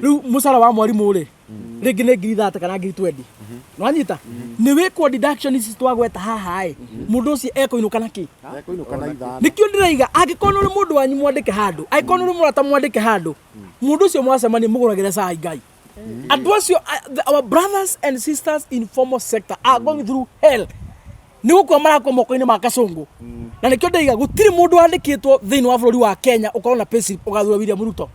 Rĩu mũcara wa mwarimũ rĩ, rĩngĩ nĩ 30,000 kana 20,000. Nĩwanyita? Nĩ wĩkwo deduction ici twagweta haha ĩ, mũndũ ũcio ekũinũka na kĩ? Ekũinũka na ithano. Nĩkĩo ndĩraiga angĩkorwo nĩ ũrĩ mũndũ wanyu mwandĩke handũ, angĩkorwo nĩ ũrĩ mũrata mwandĩke handũ, mũndũ ũcio mwacemania mũgũragĩre cai Ngai. Andũ acio, our brothers and sisters in formal sector are going through hell. Nĩ gũkua marakua moko-inĩ ma kacũngũ. Na nĩkĩo ndĩraiga gũtirĩ mũndũ wandĩkĩtwo thĩinĩ wa bũrũri wa Kenya ũkorwo na payslip ũgathura William Ruto.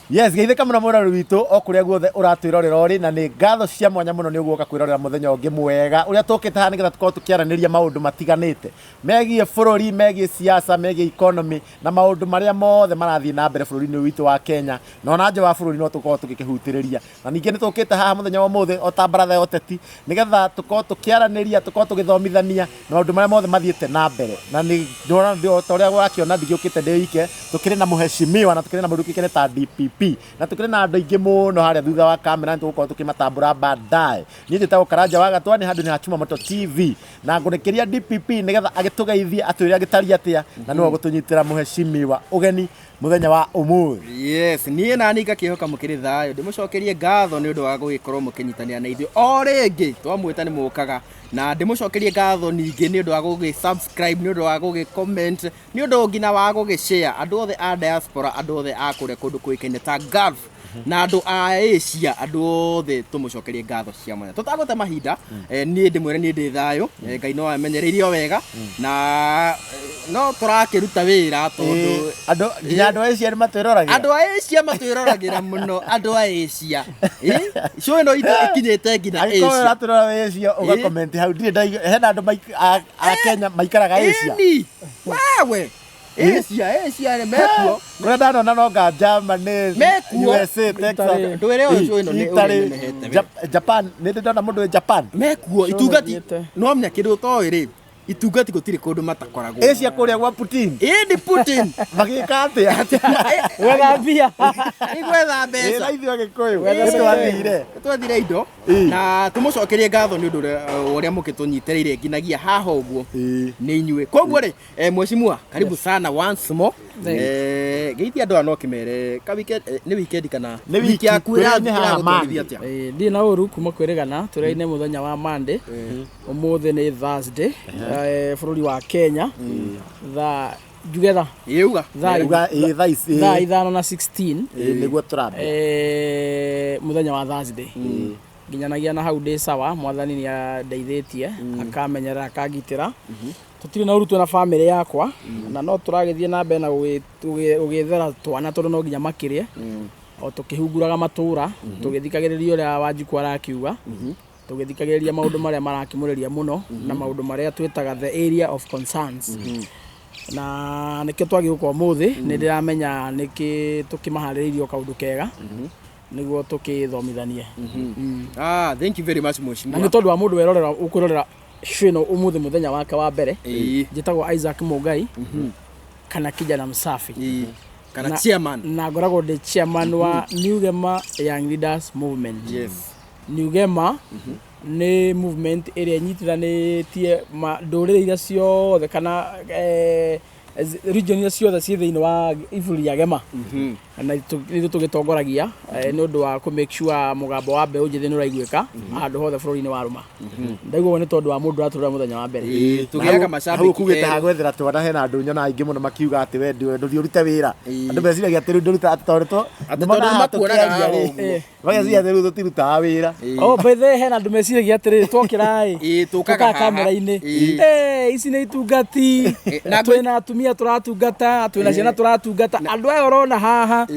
Yes, geithĩka mũno mwĩroreri witũ o kũrĩa guothe ũratwĩrorera ũrĩ, na nĩ ngatho cia mwanya mũno nĩ ũguoka kwĩrorera mũthenya ũngĩ mwega ũrĩa tũkĩte haha nĩgetha tũkorwo tũkĩaranĩria maũndũ matiganĩte megiĩ bũrũri, megiĩ siasa, megiĩ economy na maũndũ marĩa mothe marathiĩ na mbere bũrũri-inĩ ũyũ witũ wa Kenya na ona nja wa bũrũri no tũkorwo tũgĩkĩhutĩrĩria. Na ningĩ nĩ tũkĩte haha mũthenya wa ũmũthĩ o ta baratha ya ũteti nĩgetha tũkorwo tũkĩaranĩria, tũkorwo tũgĩthomithania na maũndũ marĩa mothe mathiĩte na mbere. Na nĩ ndĩrona ta ũrĩa ũrakĩona ndigĩũkĩte ndĩ ike, tũkĩrĩ na mũheshimiwa na tũkĩrĩ na mũndũ ũkĩkaine ta DPP na tũkĩrĩ na andũ aingĩ mũno harĩa thutha wa kamera, nĩ tũgũkorwo tũkĩmatambũra baadaye. Niĩ njĩtagwo Karanja wa Gatwa, nĩ handũ nĩ ha Chuma Moto TV na ngũnĩkĩria DPP nĩgetha agĩtũgeithie atwĩre agĩtariĩ atĩa na nĩwe ũgũtũnyitĩra mũheshimiwa ũgeni mũthenya wa ũmũthĩ. Yes, niĩ na niĩ ngakĩhoka mũkĩrĩ thayũ, ndĩmũcokerie ngatho nĩ ũndũ wa gũgĩkorwo mũkĩnyitanĩra na ithuĩ o rĩngĩ, twamwĩta nĩ mũkaga, na ndĩmũcokerie ngatho ningĩ nĩ ũndũ wa gũgĩ subscribe, nĩ ũndũ wa gũgĩ comment, nĩ ũndũ nginya wa gũgĩ share, andũ othe a diaspora, andũ othe a kũrĩa kũndũ kũĩkaine ta Gulf, na andũ a Asia, andũ othe tũmũcokerie ngatho cia mwanya. Tũtagũte mahinda, niĩ ndĩmwĩre niĩ ndĩ thayũ, Ngai no amenyereire o wega, na no tũrakĩruta wĩra tondũ Andũ nginya andũ a Asia nĩ matwĩroragĩra. Andũ a Asia matwĩroragĩra mũno, andũ a Asia. Show ĩno itũ ĩkinyĩte nginya Angĩkorwo Asia. ũratwĩrora wĩ Asia ũga comment hau, ndirĩ ndaigua hena andũ a Kenya maikaraga Asia. Ĩni, wewe. Asia, Asia nĩ mekuo. Kũrĩa ndanona no nga Germany, Mekuo. USA, Texas, Ndwĩre ũyũ show ĩno nĩ Italy, ũrĩa ĩnenehete we. Japan, nĩ ndĩ ndona mũndũ wĩ Japan. Mekuo, Show itungati. nĩthiĩte. No menya kĩndũ ũtoĩ rĩ, itungati gũtirĩ kũndũ matakoragwo. Asia kũrĩa gwa Putin. Ĩni Putin. Magĩka atĩa? Gwetha mbia. Nĩ gwetha mbeca. Ĩ, na ithuĩ Agĩkũyũ, Gwetha nĩ twathire. Twethire indo. Na tũmũcokerie ngatho nĩ ũndũ ũrĩa mũkĩtũnyitĩrĩire nginagia haha ũguo. Nĩ inyuĩ. Koguo rĩ, mheshimiwa, karibu sana once more. Geithia andũ aya no kĩmere ka weekend, nĩ weekend kana Nĩ wiki wiki, yaku twĩraine haha ĩragũtwarithia Monday. atĩa? Ndirĩ na ũru kuma kwĩrĩgana, tũraine mũthenya wa Monday. Ũmũthĩ nĩ Thursday, bũrũri wa Kenya. Thaa njuge thaa? Ĩ, uga. Thaa Uga, ĩ, thaa ici, thaa 5 na 16. Ĩ, nĩguo tũrambia. Mũthenya wa Thursday. Nginyanagia na hau ndĩ sawa, mwathani nĩ andeithĩtie, akamenyerera, akangitĩra. Tũtirĩ na ũru twĩna famĩlĩ yakwa, na no tũragĩthiĩ na mbere na gũgĩethera twana tondũ no nginya makĩrĩe. O tũkĩhunguraga matũra, tũgĩthikagĩrĩria ũrĩa Wanjikũ arakiuga, tũgĩthikagĩrĩria maũndũ marĩa marakĩmũrĩria mũno, na maũndũ marĩa twĩtaga the area of concerns. Na nĩkĩo twagĩũka ũmũthĩ, nĩ ndĩramenya nĩkĩ tũkĩmaharĩrĩirie o kaũndũ kega, nĩguo tũkĩthomithanie. Thank you very much, mheshimiwa. Na nĩ tondũ wa mũndũ werorera, ũkwĩrorera show ĩno ũmũthĩ mũthenya wake wa mbere, njĩtagwo Isaac Mũngai, kana Kijana Msafi. Kana chairman. Na ngoragwo ndĩ chairman wa New Gema Young Leaders Movement. Yes. New Gema nĩ movement ĩrĩa ĩnyitithanĩtie ndũrĩrĩ iria ciothe kana region iria ciothe ciĩ thĩinĩ wa iburi rĩa Gema. Na ithuĩ tũgĩtongoragia, nĩ ũndũ wa kũ make sure mũgambo wa mbeũ njĩthĩ nĩ ũraiguĩka handũ hothe bũrũri-inĩ wa Rũma. Ndaigua ũguo nĩ tondũ wa mũndũ ũratũrĩra mũthenya wa mbere. Ĩĩ, tũgĩaga Hau macambĩki ũkugĩte erũ. ha gwethera twana hena andũ nyonaga aingĩ mũno makiuga atĩ we ndũthiĩ ũrute wĩra. Andũ meciragia atĩ rĩu ndũrutaga atĩ tondũ Atĩ nĩ monaga tondũ makuonaga tũkĩaria haha rĩ. ũguo. Mageciria atĩ rĩu tũtirutaga wĩra. Oh, by the way, hena andũ meciragia atĩrĩrĩ, twokĩra ĩ, Ĩĩ, tũkaga tũkaga haha. kamera-inĩ. Ĩĩ. Ici nĩ itungati. Na Twĩna atumia tũratungata, twĩna ciana tũratungata. Andũ aya ũrona haha,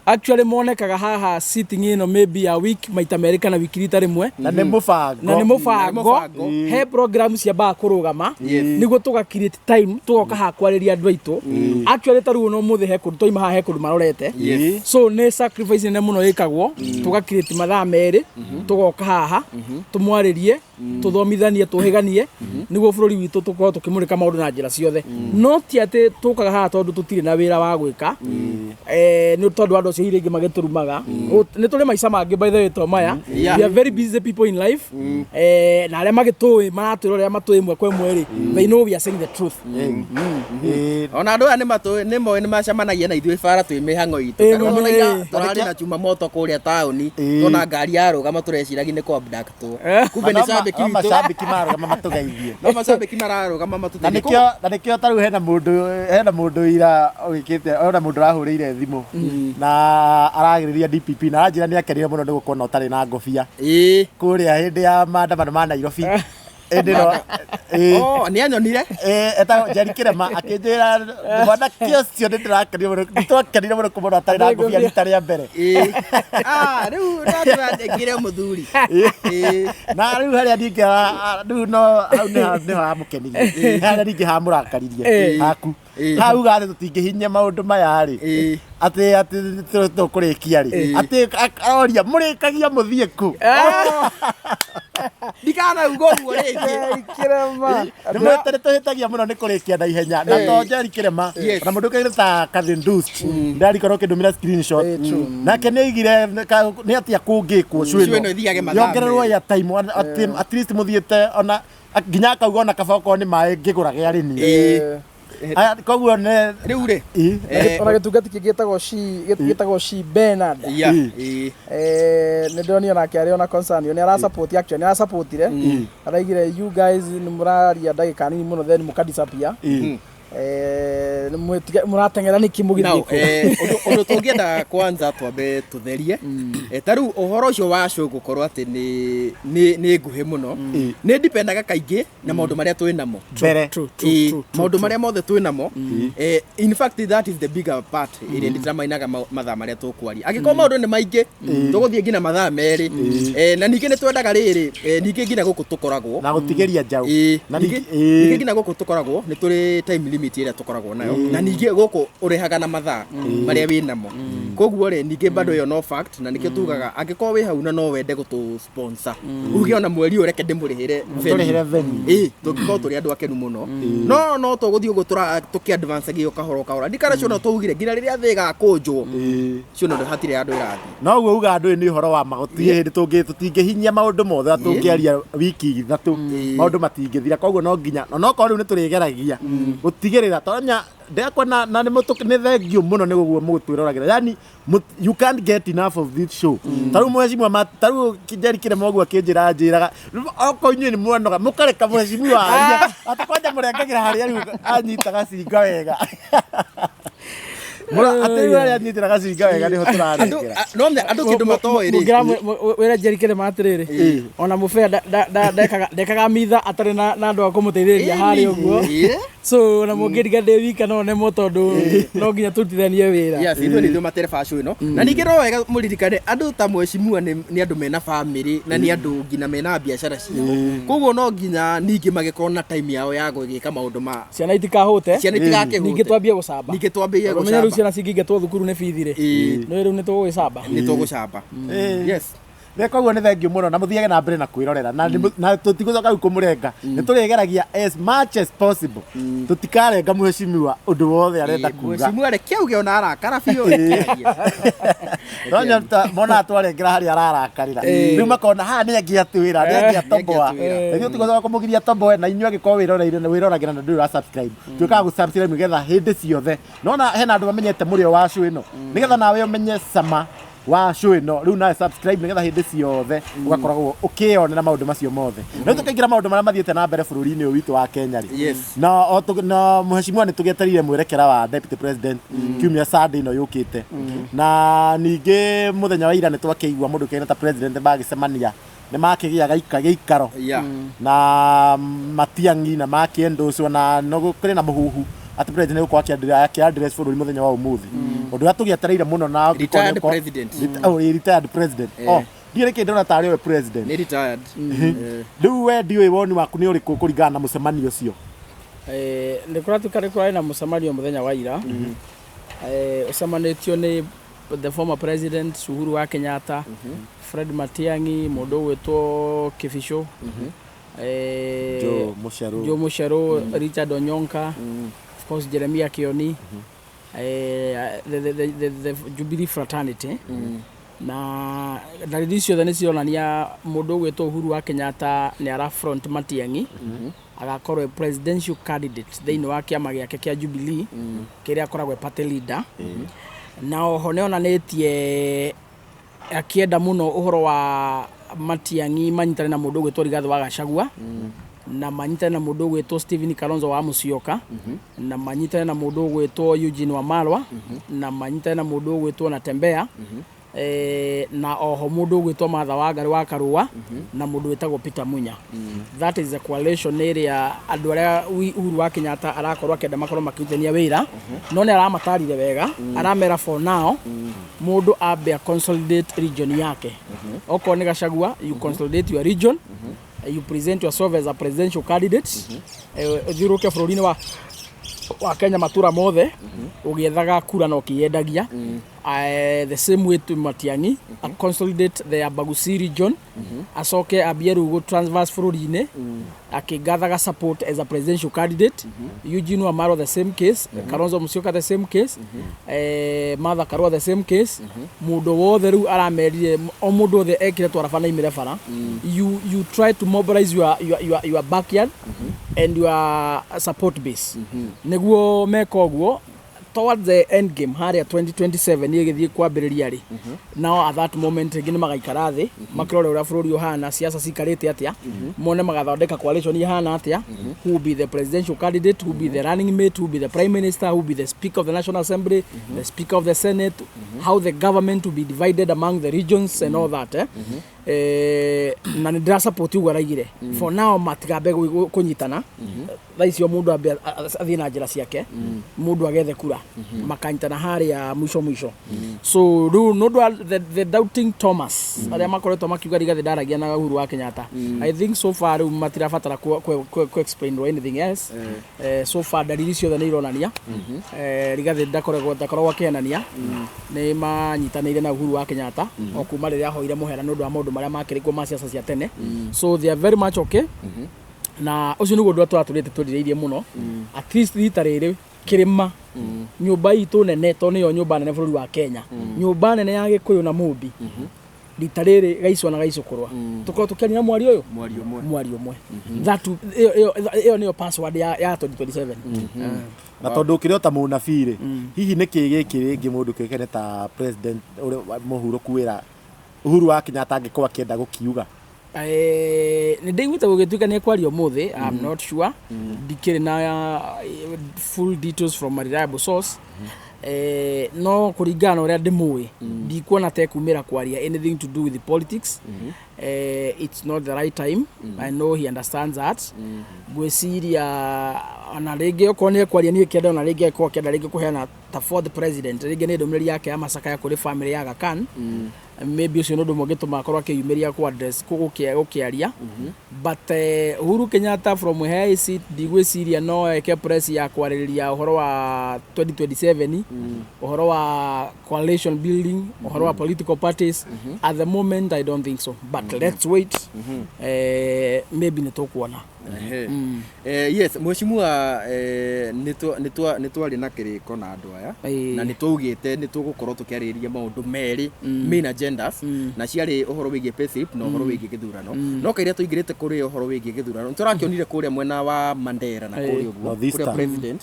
actually monekaga haha sitting ĩno maybe ya week maita merĩ kana wiki rita rĩmwe. Na nĩ mũbango. Na nĩ mũbango. Mũbango. He program ciambaga kũrũgama, nĩguo tũga create time, tũgoka haha kwarĩria andũ aitũ. Actually ta rĩu ona ũmũthĩ he kũndũ twaima haha, he kũndũ marorete. So nĩ sacrifice nene mũno ĩkagwo, tũga create mathaa merĩ, tũgoka haha, tũmwarĩrie, tũthomithanie, tũhĩganie, nĩguo bũrũri witũ tũkorwo tũkĩmũrĩka maũndũ na njĩra ciothe. No ti atĩ tũkaga haha tondũ tũtirĩ na wĩra wa gwĩka. Nĩ tondũ andũ acio ũcio iria ingĩ magĩtũrumaga. Nĩ tũrĩ maica mangĩ by the way to maya. Yeah. We are very busy people in life. Na arĩa magĩtũĩ maratwĩra ũrĩa matũĩ ĩmwe kwa ĩmwe rĩ, they know we are saying the truth. Ona andũ aya nĩ matũĩ, nĩ moĩ, nĩ macemanagia na ithuĩ bara twĩ mĩhang'o itũ. Ĩĩ, Ona ĩĩ. ira tũrarĩ na chuma moto kũrĩa taũni, tuona ngari yarũgama tũreciragia nĩ kũ abductwo. Kumbe nĩ cambĩki No witũ. macambĩki marũgama matũgeithie. No macambĩki mararũgama Na matũteithie. nĩkĩo tarĩu hena mũndũ ira ũgĩkĩte, ona mũndũ arahũrĩire thimũ na aragĩrĩria DPP na aranjĩra nĩ akenire mũno nĩ gũkorwo ũtarĩ na ngobia kũrĩa hĩndĩ ya maandamano ma Nairobi hĩndĩ ĩno ĩĩ. Oh, nĩ anyonire. Etagwo Njeri Kĩrema, akĩnjĩra mwanake ũcio nĩ ndĩrakenire mũno, nĩ twakenire mũno kũmona atarĩ na ngobia rita rĩa mbere. Ĩĩ. Ah, rĩu ndatũra mũthuri. Ĩĩ. Na rĩu harĩa ningĩ rĩu no hau nĩho hamũkenirie, harĩa ningĩ hamũrakaririe haku hauga atĩ tũtingĩhinyia maũndũ maya rĩ, atĩ tũkũrĩkia rĩ, atĩ aroria mũrĩkagia mũthiĩ kũ? Ndikanauga ũguo rĩngĩ. Kĩrema. Nĩ tũhĩtagia mũno nĩ kũrĩkia na ihenya, na to Njeri Kĩrema Yes. na mũndũ ũkaire ta Catherine Dust ndarikorwo ũkĩndũmĩra screenshot, nake nĩ aigire nĩ atĩa kũngĩkwo Show ĩno ĩthiage mathaa yongererwo merĩ. ya time, atĩ at least mũthiĩte ona nginya akauga ona kaba okorwo nĩ maĩ ngĩgũrage arĩmi. Aya, koguo nĩ Rĩu rĩ. Ona gĩtungati kĩngĩ gĩtagwo shi Bernard. Yeah. Ĩĩ. Nĩ ndĩronio nake arĩ ona concern nĩ arasupport, actually nĩ arasupportire, araigire you guys nĩ mũraria ndagĩka nini mũno then mũkadisappear. Nĩ mũrateng'era nĩkĩ mũgĩthiĩ Now, kũ? ũndũ tũngĩenda kwanza twambe tũtherie. Ta rĩu ũhoro ũcio wa show gũkorwo atĩ nĩ nguhĩ mũno, nĩ ndipendaga kaingĩ na maũndũ marĩa twĩ namo. Mbere. True, true, Ĩĩ, true, true, maũndũ true. marĩa mothe twĩ namo. In fact, that is the bigger part ĩrĩa nditamainaga mathaa marĩa tũkwaria. Angĩkorwo maũndũ nĩ maingĩ, tũgũthiĩ nginya mathaa 2. Na ningĩ nĩ twendaga rĩrĩ, ningĩ nginya gũkũ tũkoragwo Na gũtigĩria njaũ. Ĩĩ, Na ningĩ ningĩ ĩĩ. ningĩ nginya gũkũ tũkoragwo nĩ tũrĩ time limit ĩrĩa tũkoragwo nayo, na ningĩ gũkũ ũrĩhaga na mathaa marĩa wĩ namo. Koguo rĩ, ningĩ bado ĩyo no fact, na nĩkĩo tugaga angĩkorwo wĩ hau na no wende gũtũ sponsor, uge ona mweri ũyũ reke ndĩmũrĩhĩre venue. Tũrĩhĩre venue. Ĩĩ, tũngĩkorwo tũrĩ andũ akenu mũno, no tũgũthiĩ ũguo tũkĩ advance gĩo kahora kahora. Ndikana ciono tũugire nginya rĩrĩa thĩ ĩgakũnjwo, ciono hatirĩ handũ ĩrathiĩ. No ũguo uga andũ nĩ ũhoro wa ma, gũtirĩ hĩndĩ tũtingĩhinyia maũndũ mothe na tũngĩaria wiki 3 maũndũ matingĩthira. Koguo no nginya onokorwo rĩu nĩ tũrĩgeragia gũtigĩrĩra tonya ndekwa na nĩ thank you mũno nĩ ũguo mũgũtwĩroragĩra, yani you can't get enough of this show. Ta rĩu mheshimiwa ta rĩu Njeri Kĩrema ũguo akĩnjĩra njĩraga okorwo inyuĩ nĩ mwanoga mũkareka mheshimiwa arie, atĩ kwanja mũrengagĩra harĩa rĩu anyitaga cinga wega. Atĩ rĩu harĩa anyitĩraga cinga wega nĩho Andũ tũrarengera. No andũ kĩndũ matoĩ rĩ. Wĩra Njeri Kĩrema atĩrĩrĩ, ona mũbea ndekaga mitha atarĩ na andũ a kũmũteithĩrĩria harĩa ũguo. So ona mũngĩndiga ndĩ wika no nemwo, tondũ no nginya tũrutithanie wĩra. Yes, ithuĩ nĩ ithuĩ matereba show ĩno. Na ningĩ no wega mũririkane andũ ta mheshimiwa nĩ andũ mena family, na nĩ andũ nginya mena biacara ciao. Koguo no nginya ningĩ magĩkorwo na time yao ya gũgĩka maũndũ ma Ciana itikahũte. Ciana itigakĩhũte. Ningĩ twambie gũcamba. Ningĩ twambie Tondũ ũmenye rĩu gũcamba. ciana cingĩingatwo thukuru nĩ bithi rĩ, nĩ rĩu nĩ tũgũgĩcamba. Nĩ tũgũcamba, yes. Nĩ koguo nĩ thank you mũno na mũthiage na mbere na kwĩrorera na tũtigũcoka rĩu kũmũrenga, nĩ tũrĩgeragia as much as possible tũtikarenga mheshimiwa ũndũ wothe arenda kuga. Mheshimiwa reke auge ona arakara biũ, reke arie. No nyota mona twarengera harĩa ararakarĩra, rĩu makona haha nĩ angĩatwĩra, nĩ angĩatomboa. Nĩ angĩatwĩra. Ithuĩ tũtigũcoka kũmũgiria tomboe, na inyuĩ angĩkorwo wĩroreire wĩroragĩra na ndũrĩ ũra subscribe, tuĩkaga gũ subscribe nĩgetha hĩndĩ ciothe nona hena andũ mamenyete mũrĩo wa show ĩno, nĩgetha nawe ũmenye cama wa show ĩno. Rĩu nawe subscribe nĩgetha hĩndĩ ciothe ũgakoragwo ũkĩyonera maũndũ macio mothe. Rĩu tũkaingĩra maũndũ marĩa mathiĩte na mbere bũrũri-inĩ ũyũ witũ wa Kenya rĩ. Na o na mheshimiwa nĩ tũgĩetereire mwerekera wa deputy president kiumia Sunday ĩno yũkĩte, na ningĩ mũthenya wa ira nĩ twakĩigua mũndũ kĩaina ta president magĩcemania nĩ makĩgĩaga gĩikaro na Matiang'i na makĩendocwo, na no kũrĩ na mũhuhu atĩ president nĩ gũkorwo akĩ-address bũrũri mũthenya wa ũmũthĩ, ũndũ ũrĩa tũgĩetereire mũno na angĩkorwo Retired president. Oh, retired president. Oh, ndiĩ nĩkĩ ndĩrona tarĩ we president. Nĩ retired. Rĩu we ndiũĩ woni waku nĩ ũrĩkũ kũringana na mũcemanio ũcio? Nĩ kũratuĩka nĩ kũrarĩ na mũcemanio mũthenya wa ira, ũcemanĩtio nĩ the former president Uhuru wa Kenyatta, Fred Matiang'i, mũndũ ũgwĩtwo Kibicũ, Joe Mũcerũ. Joe Mũcerũ, Richard Onyonka, of course Jeremiah Kioni. The Jubilee fraternity na ndariri ciothe nĩ cironania mũndũ ũgwĩtwo Uhuru wa Kenyatta nĩ ara front Matiang'i agakorwo e presidential candidate thĩinĩ wa kĩama gĩake kĩa Jubilee kĩrĩa akoragwo e party leader. Na oho nĩ onanĩtie akĩenda mũno ũhoro wa Matiang'i manyitane na mũndũ ũgwĩtwo Rigathĩ wa Gachagua, na manyitane na mũndũ ũgwĩtwo Stephen Kalonzo wa Musyoka, na manyitane na mũndũ ũgwĩtwo Eugene Wamalwa, na manyitane na mũndũ ũgwĩtwo Natembeya, na oho mũndũ ũgwĩtwo Martha Wangari wa Karua, na mũndũ wĩtagwo Peter Munya. That is the coalition ĩrĩa andũ arĩa Uhuru wa Kenyatta arakorwo akĩenda makorwo makĩrutithania wĩra. No nĩ aramatarire wega, aramera for now mũndũ ambe a consolidate region yake. Okorwo nĩ Gachagua, you consolidate your region, you present yourself as a presidential candidate, ũthiũrũrũke bũrũri-inĩ wa Kenya matura mothe ũgĩethaga kura na ũkĩyendagia. The same way to Matiang'i, a consolidate the Abagusi region, acoke ambie rĩu gũ transverse bũrũri-inĩ akĩgathaga support as a presidential candidate. Eugene Wamalwa, the same case. Kalonzo Musyoka, the same case. Martha Karua, the same case. Mũndũ wothe rĩu aramerire o mũndũ wothe ekire twaraba na imire bara, you try to mobilize your backyard and your support base nĩguo meka ũguo towards the end game harĩa 2027 ĩgĩthiĩ kwambĩrĩria rĩ. Now at that moment rĩngĩ nĩ magaikara thĩ makĩrore ũrĩa bũrũri ũhana, siasa cikarĩte atĩa, mone magathondeka coalition ihana atĩa, who will be the presidential candidate, who will be the running mate, who will be the prime minister, who will be the speaker of the national assembly, the speaker of the senate, how the government will be divided among the regions and all that, eh? Na nä ndä support uguo araigire for now matigambe kũnyitana thaa icio, mũndũ ambe athiĩ na njĩra ciake, mũndũ agethe kura, makanyitana harĩa mũico mũico. So rĩu nĩ ũndũ wa the doubting Thomas arĩa makoretwo makiuga Rigathĩ ndaragia na Uhuru wa Kenyatta, I think so far rĩu matirabatara ku explain or anything else. So far ndariri ciothe nĩ ironania Rigathĩ ndakoragwo akĩhenania, nĩ manyitanĩire na Uhuru wa Kenyatta o kuma rĩrĩa ahoire mũhera nĩ ũndũ wa maũndũ marĩa makĩrĩ kuo ma ciaca cia tene. So they are very much okay, na ũcio nĩguo ũndũ tũratũrĩte twĩrirĩirie mũno, at least rita rĩrĩ kĩrĩma nyũmba itũ nene, tondũ nĩyo nyũmba nene bũrũri wa Kenya, nyũmba nene ya Gĩkũyũ na Mũmbi, rita rĩrĩ gaicwa na gaicũkũrwa tũkorwo tũkĩaria na mwario ũyũ mwario ũmwe. Mwario ũmwe. That ĩyo nĩyo password ya 2027. Na tondũ ũkĩrĩ o ta mũnabii rĩ, hihi nĩ kĩ gĩkĩ rĩngĩ mũndũ kĩũĩkaine ta president ũrĩa mũhurũku wĩra Uhuru wa Kenyatta angĩkorwo akĩenda gũkiuga? Nĩ ndaiguĩte gũgĩtuĩka nĩ ekwaria ũmũthĩ. I'm not sure, ndikĩrĩ na full details from a reliable source. No kũringana na ũrĩa ndĩmũĩ, ndikuona ta ekumĩra kwaria anything to do with the politics. It's not the right time. I know he understands that. Ngwĩciria ona rĩngĩ okorwo nĩ ekwaria niĩ kĩenda ona rĩngĩ akorwo akĩenda rĩngĩ kũheana ta fourth president, rĩngĩ nĩ ndũmĩrĩri yake ya macakaya kũrĩ family ya Aga Khan. Maybe ũcio nĩ ũndũ ũmwe ũngĩtũma akorwo akĩyumĩria ku address gũkĩaria. But Uhuru Kenyatta, from where I sit, ndigwĩciria no eke press ya kwarĩrĩria ũhoro wa 2027, ũhoro wa coalition building, ũhoro wa political parties. At the moment I don't think so, but let's wait. Maybe nĩ tũkuona. Ehe. Yes, mheshimiwa, nĩ twarĩ na kĩrĩko na andũ aya na nĩ twaugĩte nĩ tũgũkorwo tũkĩarĩrĩria maũndũ merĩ, main agendas, na ciarĩ ũhoro wĩgiĩ payslip na ũhoro wĩgiĩ gĩthurano. No kairĩa tũingĩrĩte kũrĩ ũhoro wĩgiĩ gĩthurano, nĩ tũrakĩonire kũrĩa mwena wa Mandera na kũrĩa ũguo Northeastern. kũrĩa president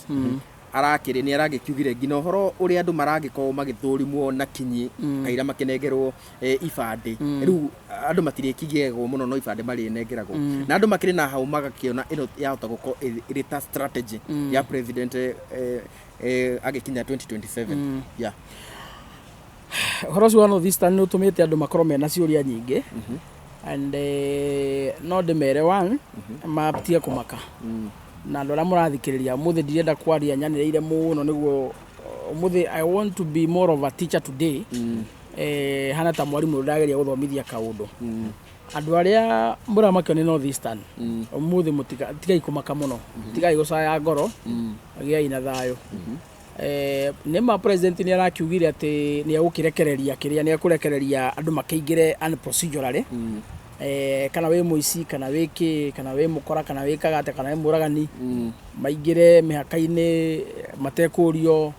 arakĩrĩ nĩ aragĩkiugire nginya ũhoro ũrĩa andũ maragĩkorwo magĩthũrimwo na kinyi kaira makĩnengerwo ibandĩ. Rĩu andũ matirĩkigĩagwo mũno no ibandĩ marĩnengeragwo, na andũ makĩrĩ na hau magakĩona ĩno yahota gũkorwo ĩrĩ ta strategy ya president agĩkinya 2027, yeah. Ũhoro ũcio wa North Eastern nĩ ũtũmĩte andũ makorwo mena ciũria nyingĩ, and no ndĩmere one, matige kũmaka. Na andũ arĩa mũrathikĩrĩria ũmũthĩ, ndirenda kwaria nyanĩrĩire mũno nĩguo ũmũthĩ I want to be more of a teacher today. Hana ta mwarimũ ũrageria gũthomithia kaũndũ andũ arĩa mũramakio nĩ North Eastern ũmũthĩ. Tigai kũmaka mũno, tigai gũcaya ngoro, gĩai na thayũ. Nĩ ma president nĩ arakiugire atĩ nĩ egũkĩrekereria kĩrĩa nĩ ekũrekereria andũ makĩingĩre unprocedurally, kana wĩ mũici, kana wĩ kĩ, kana wĩ mũkora, kana wĩ kagate, kana wĩ mũragani, maingĩre mĩhaka-inĩ matekũrio.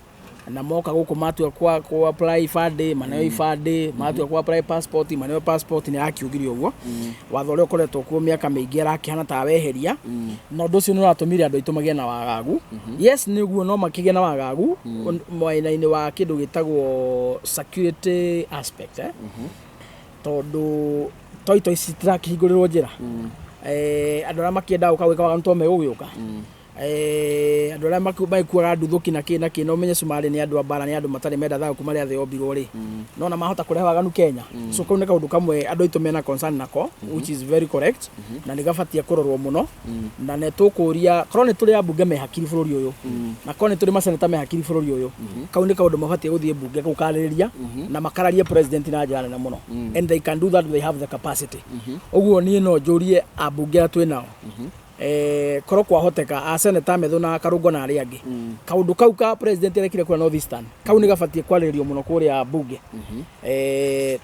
Na moka gũkũ matua kwa ku apply ibandĩ, maneo ibandĩ, matua ku apply passport, maneo passport. Nĩ arakiugire ũguo watho ũrĩa ũkoretwo kuo mĩaka mĩingĩ arakĩhana ta weheria, na ũndũ ũcio nĩ ũratũmire andũ aitũ magĩe na wagagu. Yes, nĩguo, no makĩgĩe na wagagu mwena-inĩ wa kĩndũ gĩtagwo security aspect, eh? Tondũ toi toi citirakĩhingũrĩrwo njĩra. Andũ arĩa makĩendaga gũka gwĩka waganu to megũgĩũka. Andũ arĩa magĩkuaga nduthũki na kĩ na kĩ, na ũmenye Cumarĩ nĩ andũ a mbara, nĩ andũ matarĩ menda thayũ kuma rĩrĩa thĩ yombirwo rĩ, no na mahota kũrehe waganu Kenya. So kau nĩ kaũndũ kamwe andũ aitũ mena concern nako, which is very correct, na nĩ gabatie kũrorwo mũno. Na nĩ tũkũria korwo nĩ tũrĩ ambunge me hakiri bũrũri ũyũ, na korwo nĩ tũrĩ maseneta me hakiri bũrũri ũyũ, kau nĩ kaũndũ mabatie gũthiĩ mbunge gũkarĩrĩria na makararie president na njĩra nene mũno. And they can do that, they have the capacity. Ũguo niĩ no njũrie ambunge arĩa twĩ nao, korwo kwahoteka, a seneta Methu na Karungo na arĩa angĩ, kaũndũ kau ka president arekire kũrĩa North Eastern, kau nĩ gabatie kwarĩrĩrio mũno kũrĩa mbunge,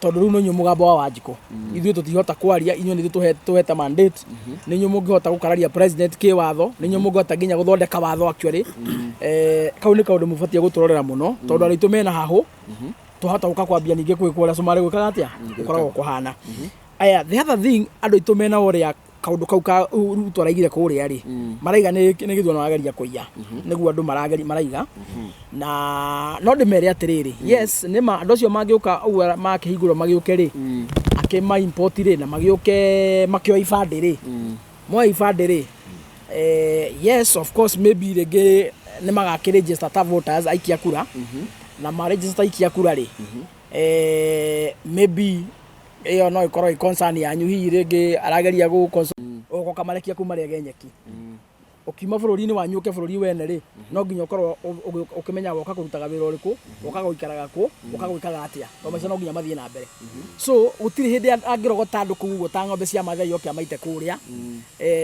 tondũ rĩu no inyuĩ mũgambo wa Wanjikũ. Ithuĩ tũtingĩhota kwaria, inyuĩ nĩ ithuĩ tũhete mandate. Nĩ inyuĩ mũngĩhota gũkararia president kĩwatho, nĩ inyuĩ mũngĩhota nginya gũthondeka watho actually. Kau nĩ kaũndũ mũbatie gũtũrorera mũno, tondũ andũ aitũ mena hahũ twahota gũka kwambia ningĩ gwĩkwo ũrĩa Somalia gwĩkaga atĩa gũkoragwo kũhana. Aya, the other thing, andũ aitũ mena ũrĩa kaũndũ kau ka Ruto araigire kũrĩa rĩ, maraiga nĩ gĩthurano arageria kũiya, nĩguo andũ marageri maraiga. Na no ndĩmere atĩrĩrĩ, yes, nĩma andũ acio mangĩũka ũguo makĩhingũrwo magĩũke rĩ, akĩma import rĩ, na magĩũke makĩoya ibandĩ rĩ, moya ibandĩ rĩ, yes, of course, maybe rĩngĩ nĩ magakĩ ta voters, aikia kura, na ma register aikia kura rĩ, maybe ĩyo no ĩkorwo ĩ concern yanyu. Hihi rĩngĩ arageria gũ ũgoka marekia kuma rĩage nyeki. Ũkiuma bũrũri-inĩ wanyu ũke bũrũri wene rĩ, no nginya ũkorwo ũkĩmenya woka kũrutaga wĩra ũrĩkũ, woka gũikaraga kũ, woka gwĩkaga atĩa, tondũ maica no nginya mathiĩ na mbere. So gũtirĩ hĩndĩ angĩrogota andũ kũu ũguo ta ng'ombe cia Mathai oke amaite kũrĩa.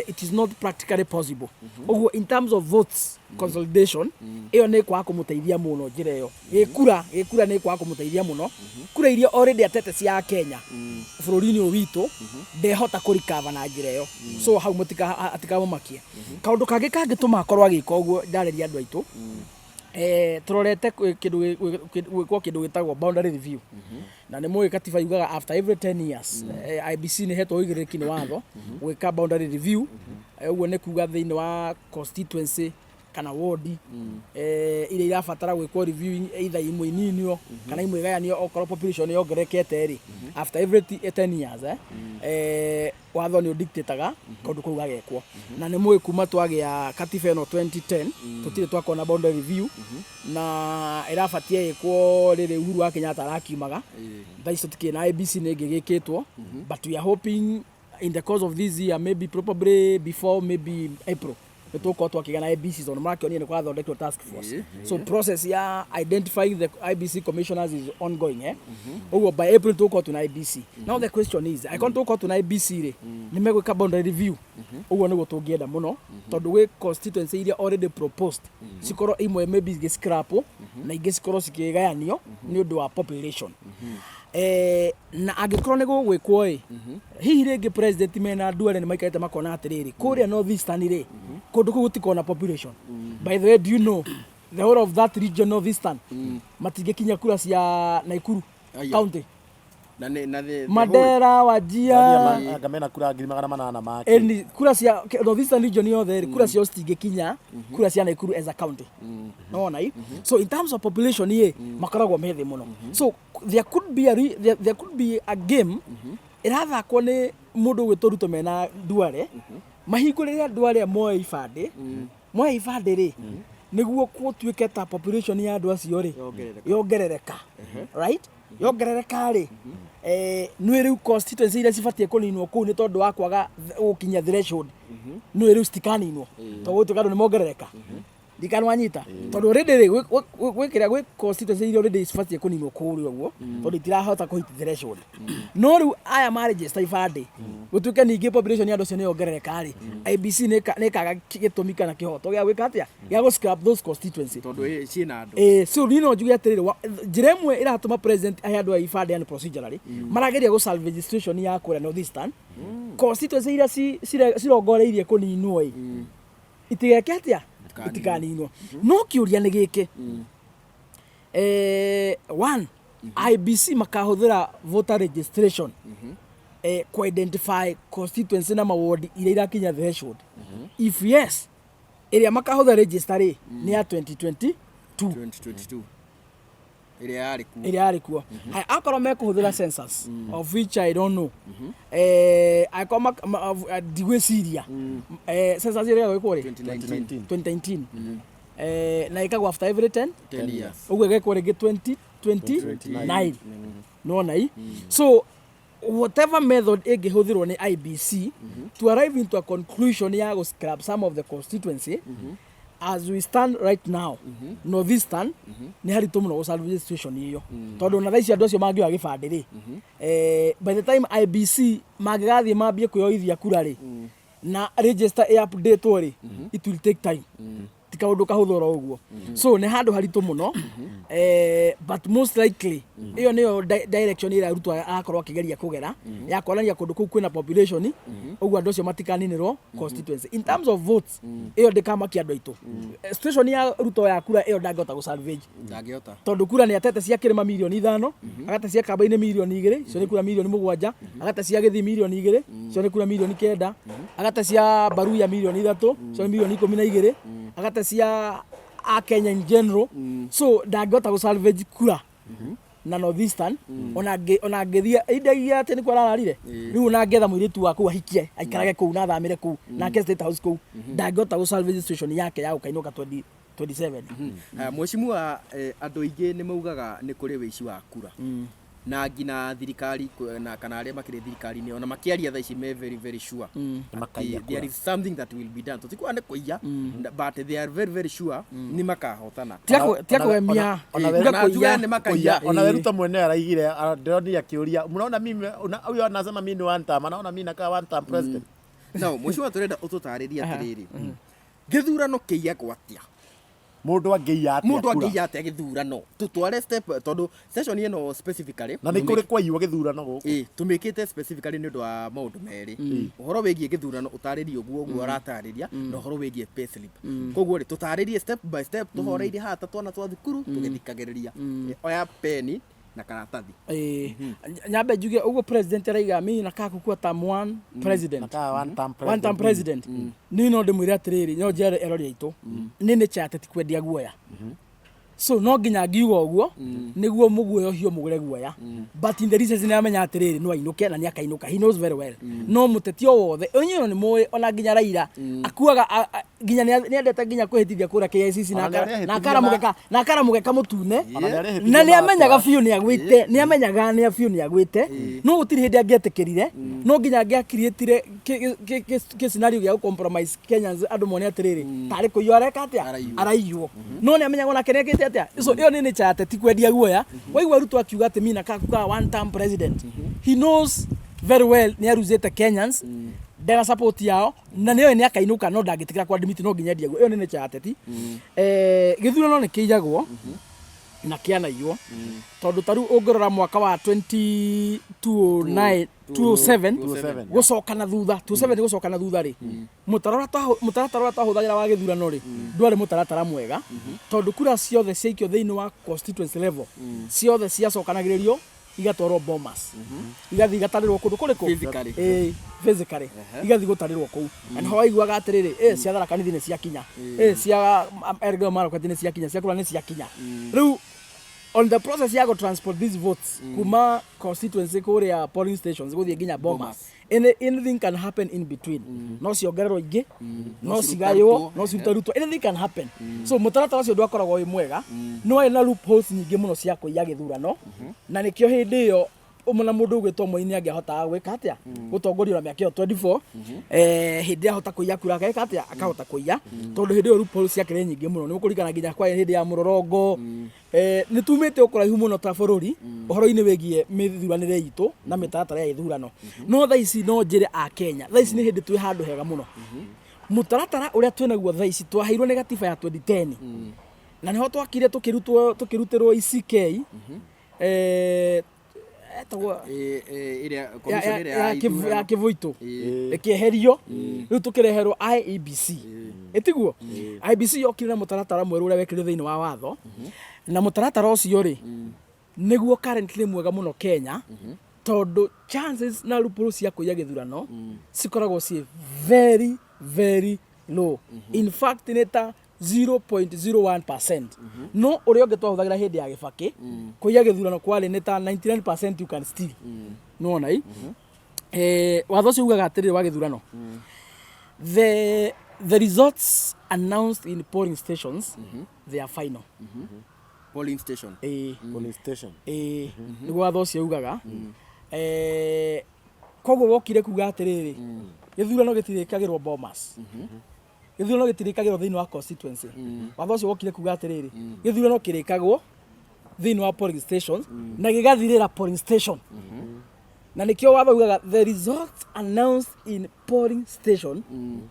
It is not practically possible. Ũguo in terms of votes consolidation, ĩyo nĩ kwaga kũmũteithia mũno. Njĩra ĩyo gĩkura nĩ kwaga kũmũteithia mũno. Kura iria already atete cia Kenya bũrũri-inĩ ũyũ witũ ndehota kũrikava na njĩra ĩyo. So hau atikamũmakie. Kaũndũ kangĩ kangĩtũma akorwo agĩka ũguo, ndarĩria andũ aitũ, tũrorete kĩndũ gwĩkwo kĩndũ gĩtagwo boundary review, na nĩ mũĩ katiba yugaga after every 10 years, IEBC nĩ hetwo ũigĩrĩrĩki nĩ watho gwĩka boundary review. Ũguo nĩ kuga thĩinĩ wa constituency kana wodi iria irabatara gwĩkwo review, either imwe ininio kana imwe igayanio okorwo population yongererekete rĩ, after every 10 years, watho nĩ ũdictataga kaũndũ kau gagekwo. Na nĩ mũĩ kuma twagĩa katiba ĩno 2010 tũtirĩ twakorwo na boundary review, na ĩrabatie ĩkwo rĩrĩ Uhuru wa Kenyatta arakiumaga. Thaa ici tũtikĩrĩ na IEBC nĩ ĩngĩ gĩkĩtwo, but we are hoping in the course of this year, maybe probably before maybe April, nĩ tũgũkorwo twakĩgĩa na IEBC, tondũ marakĩonire nĩ kũrathondekwo task force. So process ya identifying the IEBC commissioners is ongoing, eh. Ũguo by April tũgũkorwo twĩna IEBC. Now the question is, angĩkorwo tũgũkorwo twĩna IEBC rĩ, nĩ megwĩka boundary review? Ũguo nĩguo tũngĩenda mũno, tondũ gwĩ constituency iria already proposed cikorwo imwe maybe igĩ scrap na ingĩ cikorwo cikĩgayanio nĩ ũndũ wa population. Na angĩkorwo nĩ gũgwĩkwo ĩ, hihi rĩngĩ president mena andũ arĩa nĩ maikarĩte makona atĩrĩrĩ, kũrĩa North Eastern rĩ, kũndũ kũu gũtikoragwo na population. By the way, do you know the whole of that region, North Eastern, matingĩkinya kura cia Naikuru Aya. county? Na nĩ na the Mandera, Wajia. Anga mena kura 800,000 make. Eni kura cia North Eastern region yothe rĩ, kura ciao citingĩkinya kura cia Naikuru as a county. Nona i so in terms of population ĩ makoragwo me thĩ mũno. So there could be a game ĩrathakwo nĩ mũndũ ũgwĩtwo Ruto mena Duale, mahingũrĩre andũ arĩa moe ibandĩ, moe ibandĩ rĩ, nĩguo gũtuĩke ta population ya andũ acio rĩ Yongerereka. Yongerereka, right? Yongerereka rĩ, nĩ rĩu constituency iria cibatiĩ kũninwo kũu nĩ tondũ wa kwaga gũkinyia threshold, nĩ rĩu citikaninwo tondũ gũtuĩka andũ nĩ mongerereka. Ndikanwanyita, tondũ already rĩ gwĩ kĩrĩa gwĩ constituency iria already cibatiĩ kũninwo kũrĩa ũguo, tondũ itirahota kũ hit threshold. No rĩu aya ma register ibandĩ, gũtuĩke ningĩ population ya andũ acio nĩ yongerereka rĩ, IEBC nĩ ĩkaga gĩtũmi kana kĩhoto gĩa gwĩka atĩa, gĩa gũ scrap those constituency. Tondũ ciĩna andũ. So niĩ no njuge atĩrĩrĩ, njĩra ĩmwe ĩratũma president ahe andũ aya ibandĩ, yani procedurally marageria gũ salvage situation ya kũrĩa North Eastern constituency iria cirongoreirie kũninwo ĩ, itigeke atĩa? Itikaninwo. Itikaninwo. No kĩũria nĩ gĩkĩ. One, IEBC makahũthĩra voter registration ku identify constituency na maward iria irakinya threshold. If yes, ĩrĩa makahũthĩra register rĩ, nĩ ya 2022. 2022 ĩrĩa yarĩ kuo. Ĩrĩa yarĩ kuo. Haya, akorwo mekũhũthĩra census, of which I don't know, angĩkorwo ndigwĩciria census ĩrĩa gwĩkwo rĩ? 2019. 2019, na ĩkagwo after every 10 10 years. Ũguo ĩgekwo rĩngĩ 2029, nona i. So whatever method ĩngĩhũthĩrwo nĩ IEBC to arrive into a conclusion ya gũ scrap some of the constituency, as we stand right now, Northeastern nĩ haritũ mũno gũsalvage situation ĩyo, tondũ ona thaa ici andũ acio mangĩoya gĩbandĩ rĩ, by the time IEBC mangĩgathiĩ mambie kwĩyoithia kura rĩ, na register ĩ update rĩ, it will take time, ti kaũndũ kahũthũ oro ũguo. So nĩ handũ haritũ mũno, but most likely ĩyo nĩyo direction ĩrĩa Ruto arakorwo akĩgeria kũgera ya kuonania kũndũ kũu kwĩna population ũguo, andũ acio matikaninĩrwo constituency. In terms of votes, ĩyo ndĩkamakia andũ aitũ. Situation ya Ruto ya kura ĩyo ndangĩhota gũ-salvage. Ndangĩhota. Tondũ kura nĩ atete cia kĩrĩma 5 mirioni, agate cia kamba-inĩ 2 mirioni, icio nĩ kura 7 mirioni, agate cia gĩthii 2 mirioni, icio nĩ kura 9 mirioni, agate cia Baruya 3 mirioni, icio nĩ 12 mirioni, agate cia a Kenya in general. So ndangĩhota gũ salvage kura na Northeastern, ona angĩthiĩ indagia atĩ nĩkuo arararire rĩu, ona angĩetha mũirĩtu wa kũu ahikie, aikarage kũu na athamĩre kũu nake State House kũu, ndangĩhota gũ salvage situation yake ya gũkainũka 2027. Haya, mheshimiwa, andũ aingĩ nĩ maugaga nĩ kũrĩ wĩici wa kura na nginya thirikari na kana arĩa makĩrĩ thirikari-inĩ ona makĩaria thaa ici me very very sure Makaiya atĩ there is something that will be done. Tũtikuga nĩ kũiya, but they are very very sure nĩ makahotana. Tiga kũgemia. Ona Tiga Ona tuge kũiya. nĩ makaiya. Ona we Ruto mwenyewe araigire, ndĩronire akĩũria, mnaona mimi huyo anasema mimi ni one term, anaona mimi nakaa one term president. No mheshimiwa, tũrenda ũtũtarĩrie atĩrĩrĩ, gĩthurano kĩiyagwo atĩa? Mũndũ angĩiya atĩa Mũndũ kura? angĩiya atĩa gĩthurano? Tũtware step, tondũ session ĩno specifically Na nĩ kũrĩ kwaiywo gĩthurano gũkũ? Ĩ, tũmĩkĩte specifically nĩ ũndũ wa maũndũ merĩ: ũhoro wĩgiĩ gĩthurano, ũtarĩrie ũguo ũguo ũratarĩria, na ũhoro wĩgiĩ payslip. Koguo rĩ, tũtarĩrie step by step, tũhoreirie haha ta twana twa thukuru tũgĩthikagĩrĩria. Oya peni na karatathi. Ĩĩ, nyambe njuge ũguo president araiga mimi nakaa kukua term one president. Nakaa one term One term president. Niĩ no ndĩmwĩre atĩrĩrĩ, no njere erori aitũ, nĩ nĩ cha ateti kwendia guoya, so no nginya ngiuga ũguo nĩguo mũguoyohio mũgũre guoya, but in the recent nĩ amenya atĩrĩrĩ, no ainũke na nĩ akainũka. He knows very well. No mũteti o wothe inyuĩ nĩ mũĩ, ona nginya Raila akuaga nginya nĩ endete nginya kwĩhĩtithia kũrĩa KICC na Ona nĩ arehĩtithia na akara mũgeka na akara mũgeka mũtune. Ona nĩ arehĩtithia Na nĩ amenyaga na biũ nĩ agwĩte, nĩ amenyaga nĩ biũ nĩ agwĩte, no gũtirĩ hĩndĩ angĩetĩkĩrire, no nginya angĩakiriĩtire kĩ scenario gĩa gũ compromise Kenyans, andũ mone atĩrĩrĩ, tarĩ kũiywo areka atĩa. Araiywo. Araiywo, no nĩ amenyaga onake nĩ ekĩte atĩa. So ĩyo nĩ nature ya ateti kwendia guoya. Waigua Ruto akiuga atĩ mimi nakaa kukaa one term president, he knows very well nĩ aruzĩte Kenyans, ndena support yao, na nĩoĩ nĩ akainũka, no ndangĩtĩkĩra kwa admit, no nginya endie guo. Ĩyo nĩ nature ya ateti. Gĩthurano nĩ kĩiyagwo na kĩanaiywo, tondũ ta rĩu ũngĩrora mwaka wa 2009, 2007, 2007. Gũcoka na thutha, 2007 gũcoka na thutha rĩ, mũtaratara ũrĩa twahũthagĩra wa gĩthurano rĩ, ndwarĩ mũtaratara mwega, tondũ kura ciothe ciaikio thĩinĩ wa constituency level, ciothe ciacokanagĩrĩrio igatwarwo Bomas, igathiĩ igatarĩrwo kũndũ kũrĩkũ? Physically. Ĩĩ, physically igathiĩ gũtarĩrwo kũu, na nĩho waiguaga atĩrĩrĩ, ĩ cia Tharaka Nithi nĩ ciakinya, ĩ cia Elgeyo Marakwet nĩ ciakinya, cia kũrĩa nĩ ciakinya. Rĩu on the process ya go transport these votes kuma constituency kũrĩa polling stations gũthiĩ nginya Bomas, anything can happen in between. No ciongererwo ingĩ, no cigaywo, no cirutarutwo, anything can happen. So mũtaratara ũcio ndwakoragwo wĩ mwega, no warĩ na loopholes nyingĩ mũno cia kũiya gĩthurano, na nĩkĩo hĩndĩ ĩyo ũmwe na mũndũ ũgwĩtwo Moi nĩ angĩahotaga gwĩka atĩa, gũtongoria na mĩaka ĩyo 24, hĩndĩ ĩrĩa ahota kũiya kura ageka atĩa, akahota kũiya, tondũ hĩndĩ ĩyo loopholes ciakĩrĩ nyingĩ mũno. Nĩ ũkũririkana nginya kwa hĩndĩ ya mũrorongo. Nĩ tumĩte ũkũraihu mũno ta bũrũri ũhoro-inĩ wĩgiĩ mĩthuranĩre itũ na mĩtaratara ya ithurano, no thaa ici no njĩre a Kenya, thaa ici nĩ hĩndĩ twĩ handũ hega mũno. Mũtaratara ũrĩa twĩnaguo thaa ici twaheirwo nĩ gatiba ya 2010, na nĩho twakire tũkĩrutwo tũkĩrutĩrwo ECK. Etagwo Ĩrĩa ya- commission ya- ĩrĩa ya ya kĩvu- ya ithurano. kĩbũitũ Ĩĩ. ĩkĩeherio, rĩu tũkĩreherwo IEBC. Ĩtiguo IEBC yokire na mũtaratara mwerũ ũrĩa wekĩrirwo thĩinĩ wa watho, na mũtaratara ũcio rĩ, nĩguo currently mwega mũno Kenya, tondũ chances na loopholes cia kũiya gĩthurano cikoragwo ciĩ very very low. In fact, nĩ ta 0.01%. No ũrĩa ũngĩ twahũthagĩra hĩndĩ ya Gĩbakĩ, kũiya gĩthurano kwarĩ nĩ ta 99% you can steal. Nĩwona i watho ũcio ugaga atĩrĩrĩ wa gĩthurano, the results announced in polling stations, they are final. Polling station. Ĩĩ. Police station. Ĩĩ, nĩguo watho ũcio ugaga. Koguo wokire kuga atĩrĩrĩ, gĩthurano gĩtirĩkagĩrwo Bomas, gĩthurano gĩtirĩkagĩrwo thĩinĩ wa constituency. Watho ũcio wokire kuga atĩrĩrĩ, gĩthurano kĩrĩkagwo thĩinĩ wa polling stations na gĩgathirĩra polling station, na nĩkĩo watho ugaga the results announced in polling station,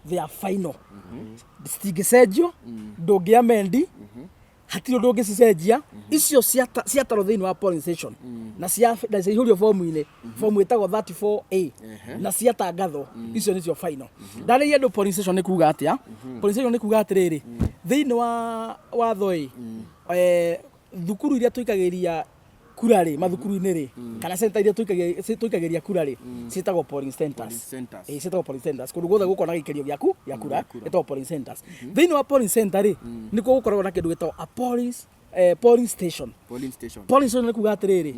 they are final. Citingĩcenjio, ndũngĩamendi, hatirĩ ũndũ ũngĩcicenjia. Icio ciatarwo thĩinĩ wa polling station na ciaihũrio fomu-inĩ, fomu ĩtagwo 34A, na ciatangathwo, icio nĩcio final. Ndarĩria andũ polling station nĩ kuga atĩa. Polling station nĩ kuga atĩrĩrĩ, thĩinĩ wa watho ĩ, thukuru iria tũikagĩria kura rĩ, mathukuru-inĩ rĩ, kana center iria tũikagĩria kura rĩ, ciĩtagwo polling centers. Polling centers. Ĩĩ, ciĩtagwo polling centers. Kũndũ guothe gũkorwo na gĩikĩrio gĩaku gĩa kura ĩtagwo polling centers. Thĩinĩ wa polling center rĩ, nĩkuo gũkoragwo na kĩndũ gĩtagwo a polling station. Polling station. Polling station nĩ kuga atĩrĩrĩ,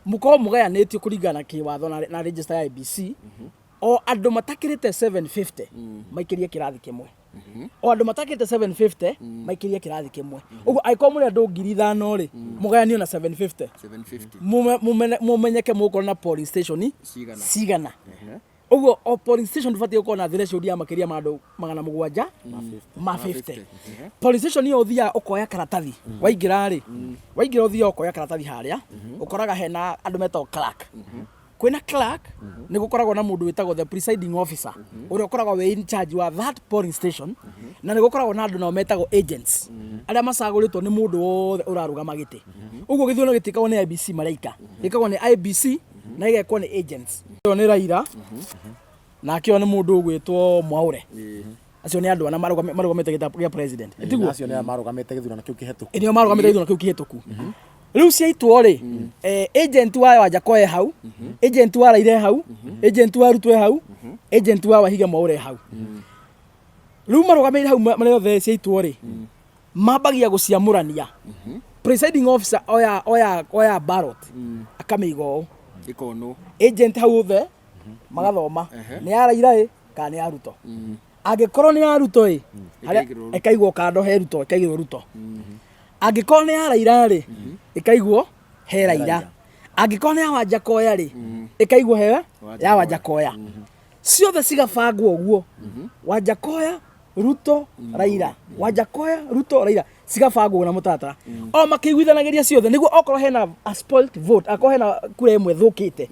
mũkorwo mũgayanĩtio kũringana na kĩwatho na register ya IEBC, o andũ matakĩrĩte 750 maikĩrie kĩrathi kĩmwe, o andũ matakĩrĩte 750 maikĩrie kĩrathi kĩmwe. Ũguo angĩkorwo mũrĩ andũ 5,000 rĩ, mũgayanio na 750. 750. Mumenyeke mũgũkorwo na polling station Cigana. Cigana. Ũguo o polling station ndũbatiĩ gũkorwo na threshold ya makĩria ma andũ 750. 50. Polling station ĩyo ũthiaga ũkoya karatathi waingĩra rĩ, waingĩra ũthiaga ũkoya karatathi harĩa ũkoraga hena andũ metagwo clerk. Kwĩna clerk, nĩ gũkoragwo na mũndũ wĩtagwo the presiding officer, ũrĩa ũkoragwo wĩ in charge wa that polling station, na nĩ gũkoragwo na andũ nao metagwo agents, arĩa macagũrĩtwo nĩ mũndũ wothe ũrarũgama gĩtĩ. Ũguo gĩthurano gĩtiĩkagwo nĩ IEBC maraika, gĩkagwo nĩ IEBC na gĩgekwo nĩ agents. Ũyũ nĩ Raila, nake ũyũ nĩ mũndũ ũgwĩtwo Mwaũre. Acio nĩ andũ ana marũgamĩte gĩtĩ gĩa president. Tiguo? Acio nĩ arĩa marũgamĩte gĩthurano kĩu kĩhetũku. Nĩo marũgamĩte gĩthurano kĩu kĩhĩtũku. Rĩu ciaitwo rĩ, agent wa Wanjakoya e hau, agent wa Raila e hau, agent wa Ruto e hau, agent wa Wahiga Mwaũre e hau. Rĩu marũgamĩrĩire hau marĩ othe. Ciaitwo rĩ, mambagia gũciamũrania. Presiding officer oya ballot akamĩiga ũũ. Ĩkonwo. Agent hau othe magathoma nĩ ya Raila ĩ kana nĩ ya Ruto. Angĩkorwo nĩ ya Ruto ĩ, Ĩkaigĩrwo Ruto. Ĩkaigwo kando he Ruto, ĩkaigĩrwo Ruto. Angĩkorwo nĩ ya Raila rĩ, ĩkaigwo he Raila. Angĩkorwo nĩ ya Wanjakoya rĩ, ĩkaigwo he ya Wanjakoya. Ciothe cigabangwo ũguo, Wanjakoya, Ruto, Raila, Wanjakoya, Ruto, Raila, cigabangwo na mũtaratara o makĩiguithanagĩria ciothe, nĩguo okorwo hena a spoilt vote, akorwo hena kura ĩmwe thũkĩte,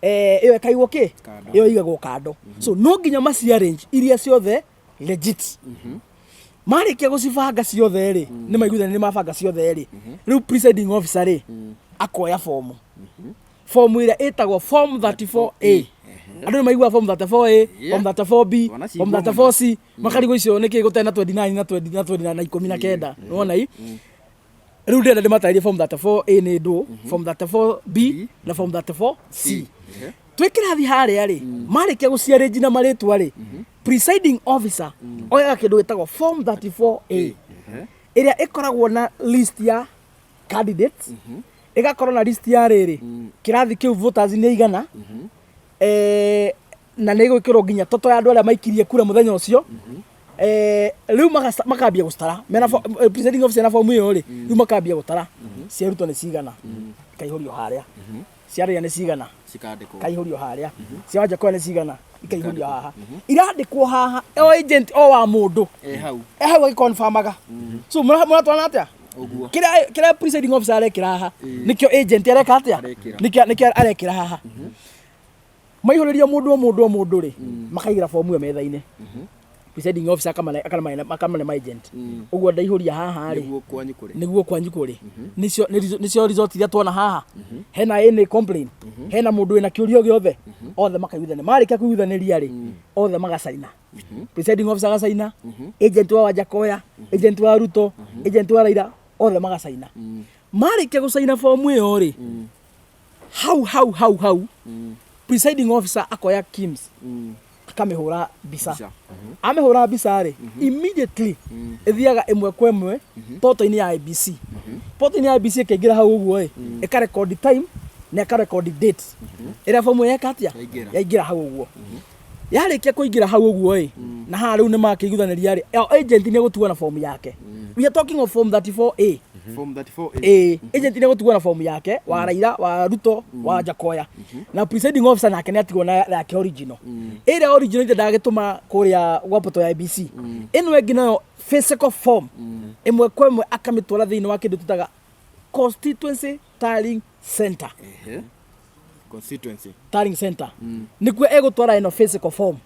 ĩyo ĩkaigwo kĩ? Kando. Ĩyo ĩigagwo kando. So no nginya maci arrange iria ciothe legit. Marĩkia gũcibanga ciothe rĩ, nĩ maiguithania, nĩ mabanga ciothe rĩ, rĩu presiding officer rĩ, akoya fomu, fomu ĩrĩa ĩtagwo form 34A. Andũ nĩ maiguaga form 34A, form 34B, Wanacigua. form 34C, makarigwo icio nĩkĩ gũtarĩ na 29 na 20 na 29 na 19. Nĩwona i rĩu ndĩrenda ndĩmatarĩrie form 34A nĩ ndũ, form 34B na form 34C. Twĩ kĩrathi harĩa rĩ, marĩkia gũciarĩnji na marĩtwa rĩ, presiding officer oyaga kĩndũ gĩtagwo form 34A, ĩrĩa ĩkoragwo na list ya candidates, ĩgakorwo na list ya rĩrĩ kĩrathi kĩu voters nĩ igana, na nĩ ĩgwĩkĩrwo nginya toto ya andũ arĩa maikirie kura mũthenya ũcio. Rĩu makambia gũcitara mena presiding officer na fomu ĩyo rĩ, rĩu makambia gũtara cia Ruto nĩ cigana, ikaihũrio harĩa, cia Raila nĩ cigana, Cikandĩkwo. Ikaihũrio harĩa, cia Wanjakoya nĩ cigana, ikaihũrio haha. Irandĩkwo haha o agent o wa mũndũ E hau. E hau agĩconfirmaga. So mũratwarana atĩa? Ũguo. Kĩrĩa presiding officer arekĩra haha nĩkĩo agent areka atĩa? Arekĩra. Nĩkĩo arekĩra haha. Maihũrĩria mũndũ o mũndũ o mũndũ rĩ, makaigĩra fomu ĩyo metha-inĩ. Presiding officer akamane ma agent ũguo ndaihũria haha rĩ. Nĩguo kwanyu kũrĩ. Nĩguo kwanyu kũrĩ nĩcio result iria tuona haha. Hena any complain? Hena mũndũ wĩna kĩũria gĩothe? Othe makaiguithania. Marĩkia kũiguithanĩria rĩ, othe magacaina. Presiding officer agacaina, agent wa Wajackoyah, agent wa Ruto, agent wa Raila, othe magacaina. Marĩkia gũcaina fomu ĩyo rĩ, hau hau hau hau presiding officer akoya KIMS, akamĩhũra mbica. Mbica. Amĩhũra mbica rĩ, immediately ĩthiaga ĩmwe kwa ĩmwe portal-inĩ ya IEBC. Portal-inĩ ya IEBC ĩkaingĩra hau ũguo ĩ, ĩkarekondi time na ĩkarekondi date ĩrĩa fomu ĩyo yeka atĩa. Yaingĩra. Yaingĩra hau ũguo. Yarĩkia kũingĩra hau ũguo ĩ, na haha rĩu nĩ makĩiguithanĩria rĩ, o agent nĩ egũtigwo na fomu yake. We are talking of form 34A. Form 34A. Ĩĩ, agent nĩ egũtigwo na fomu yake wa Raila, wa Ruto, wa Wajackoyah, na presiding officer nake nĩ atigwo na yake original. Ĩrĩa original ithe ndagĩtũma kũrĩa gwa portal ya IEBC. Ĩno ĩngĩ nayo physical form, ĩmwe kwa ĩmwe akamĩtwara thĩinĩ wa kĩndũ tũtaga constituency tallying center. Constituency. Tallying center nĩkuo egũtwara ĩno physical form.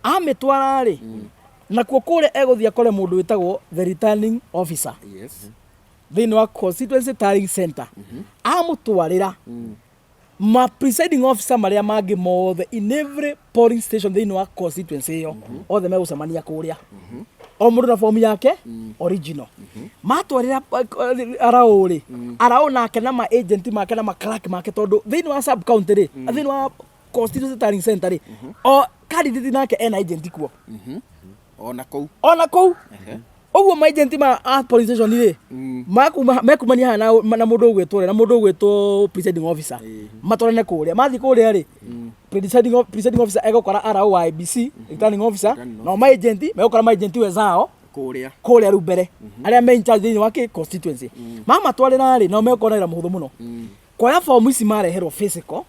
Amĩtwara rĩ, nakuo kũrĩa egũthiĩ akore mũndũ wĩtagwo the returning officer thĩinĩ wa constituency tallying center. Amũtwarĩra, ma presiding officer marĩa mangĩ mothe in every polling station thĩinĩ wa constituency ĩyo, othe megũcemania kũrĩa, o mũndũ na fomu yake original. Matwarĩra araũ rĩ, araũ nake na ma agent make na ma clerk make, tondũ thĩinĩ wa sub county rĩ, thĩinĩ wa constituency tallying center rĩ, o candidate nake ena agent kuo. Ona kũu. Ona kũu ũguo ma agent ma a polling station rĩ, mekumania haha na mũndũ ũgwĩtwo rĩ, na mũndũ ũgwĩtwo presiding officer, matwarane kũrĩa. Mathiĩ kũrĩa rĩ, presiding officer egũkora RO wa IEBC, returning officer, Returning. nao ma agent megũkora ma agent wenzao kũrĩa. Kũrĩa rĩu mbere arĩa me in charge thĩinĩ wa kĩ constituency. Mamatwarĩra rĩ, nao megũkorwo na wĩra mũhũthũ mũno kuoya fomu ici mareherwo physical,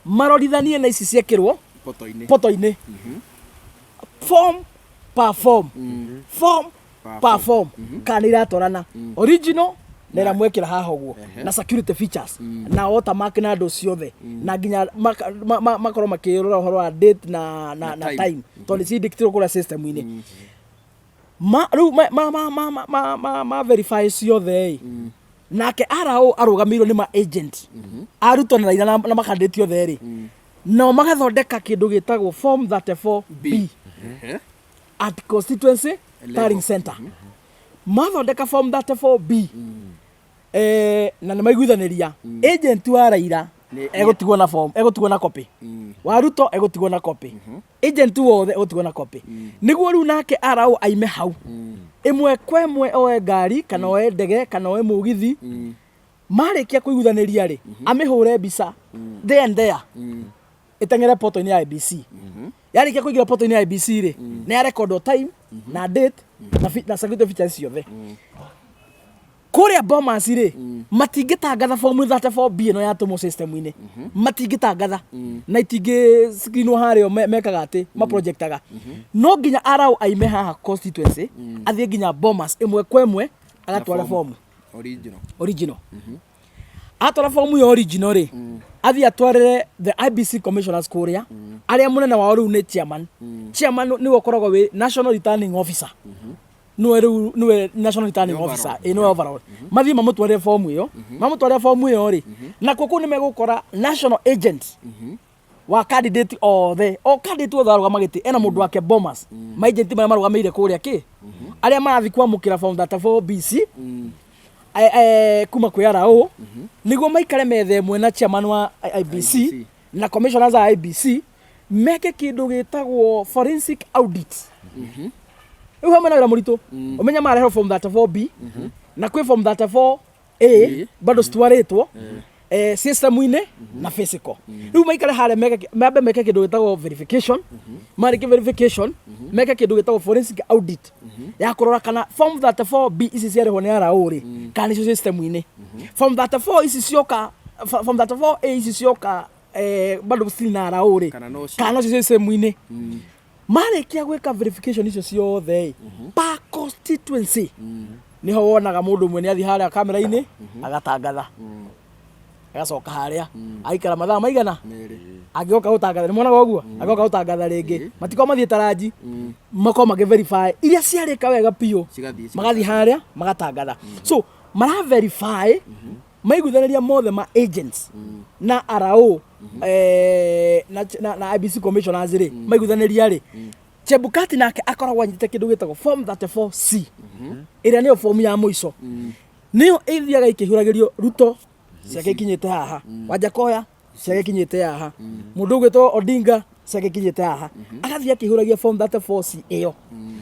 marorithanie na ici ciekĩrwo poto-inĩ. Poto-inĩ, form per form, form Per per form, kana nĩ iratwarana original na ĩrĩa mwekĩra haha ũguo, na security features na watermark na andũ ciothe, na nginya makorwo makĩrora ũhoro wa date na time. Time, tondũ nĩ cindĩkĩtirwo kũrĩa system-inĩ. Ma rĩu ma verify ciothe ĩ, nake RO arũgamĩirwo nĩ ma agent arutwo na Raila na makandidate othe rĩ, nao magathondeka kĩndũ gĩtagwo form 34B at constituency tallying center. Mathondeka form 34B na nĩ maiguithanĩria, agent wa Raila egũtigwo na form, egũtigwo na copy, wa Ruto egũtigwo na copy, agent wothe egũtigwo na copy. Nĩguo rĩu nake RO aime hau ĩmwe kwa ĩmwe, oe ngari kana oe ndege kana oe mũgithi. Marĩkia kũiguithanĩria rĩ, amĩhũre mbica there and there, ĩteng'ere portal-inĩ ya IEBC. Yarĩkia kũingĩra portal-inĩ ya IEBC rĩ, nĩ yarekondwo time na date na security features ciothe. Kũrĩa Bomas rĩ, matingĩtangatha form 34B ĩno yatũmwo system-inĩ, matingĩtangatha na itingĩ screenwo harĩa mekaga atĩ maprojectaga. No nginya RO aime haha constituency, athiĩ nginya Bomas ĩmwe kwa ĩmwe, agatware form. Form original. Original. Atwara fomu ya original rĩ, athiĩ atwarĩre the IEBC commissioners kũrĩa, arĩa mũnene wao rĩu nĩ chairman. Chairman nĩwe ũkoragwo wĩ national returning officer, nĩwe rĩu nĩwe national returning Nĩ officer. overall. Ĩ, nĩwe overall. Mathiĩ mamũtwarĩre fomu ĩyo. Mamũtwarĩra fomu ĩyo rĩ, nakuo kũu nĩ megũkora national agent wa candidate othe. O candidate othe arũgama gĩtĩ ena mũndũ wake Bomas, ma agent marĩa marũgamĩire kũrĩa kĩ arĩa marathiĩ kwamũkĩra form 34 BC kuma kwĩ RO, nĩguo maikare metha ĩmwe na chairman wa IEBC IEBC. na commissioners a IEBC, meke kĩndũ gĩtagwo forensic audit. Rĩu hamwe na wĩra mũritũ, ũmenye mareherwo form 34B na kwĩ form 34A A. bado citwarĩtwo system-inĩ na physical. Rĩu maikare harĩa mambe meke kĩndũ gĩtagwo verification. Marĩkia verification, meke kĩndũ gĩtagwo forensic audit ya kũrora kana form 34B ici ciarĩhwo nĩ RO rĩ, kana nĩcio system-inĩ. Form 34 ici cioka, form 34A ici cioka, bado citirĩ na RO rĩ, Kana no cio. kana nocio system-inĩ. Marĩkia gwĩka verification icio ciothe ĩ, per constituency, niho wonaga mũndũ ũmwe nĩ athiĩ harĩa kamera-inĩ agatangatha. Agacoka harĩa aikara mathaa maigana Merĩ. Angĩgoka gũtangatha nĩ monaga ũguo, angĩgoka gũtangatha rĩngĩ matikorwo mathiĩte ranji, makorwo makĩ verify iria ciarĩka wega biũ. Cigathiĩ. Magathiĩ harĩa magatangatha, so mara verify maiguithanĩria mothe ma agents na RO na IEBC commissioners rĩ, maiguithanĩria rĩ, Chebukati nake akoragwo anyitĩte kĩndũ gĩtagwo form 34C, ĩrĩa nĩyo fomu ya mũico, nĩyo ĩthiaga ĩkĩhũragĩrio. Ruto ciake ikinyĩte haha, Wanjakoya ciake ikinyĩte haha, mũndũ ũgwĩtwo Odinga ciake ikinyĩte haha, agathiĩ akĩihũragia form 34C ĩyo.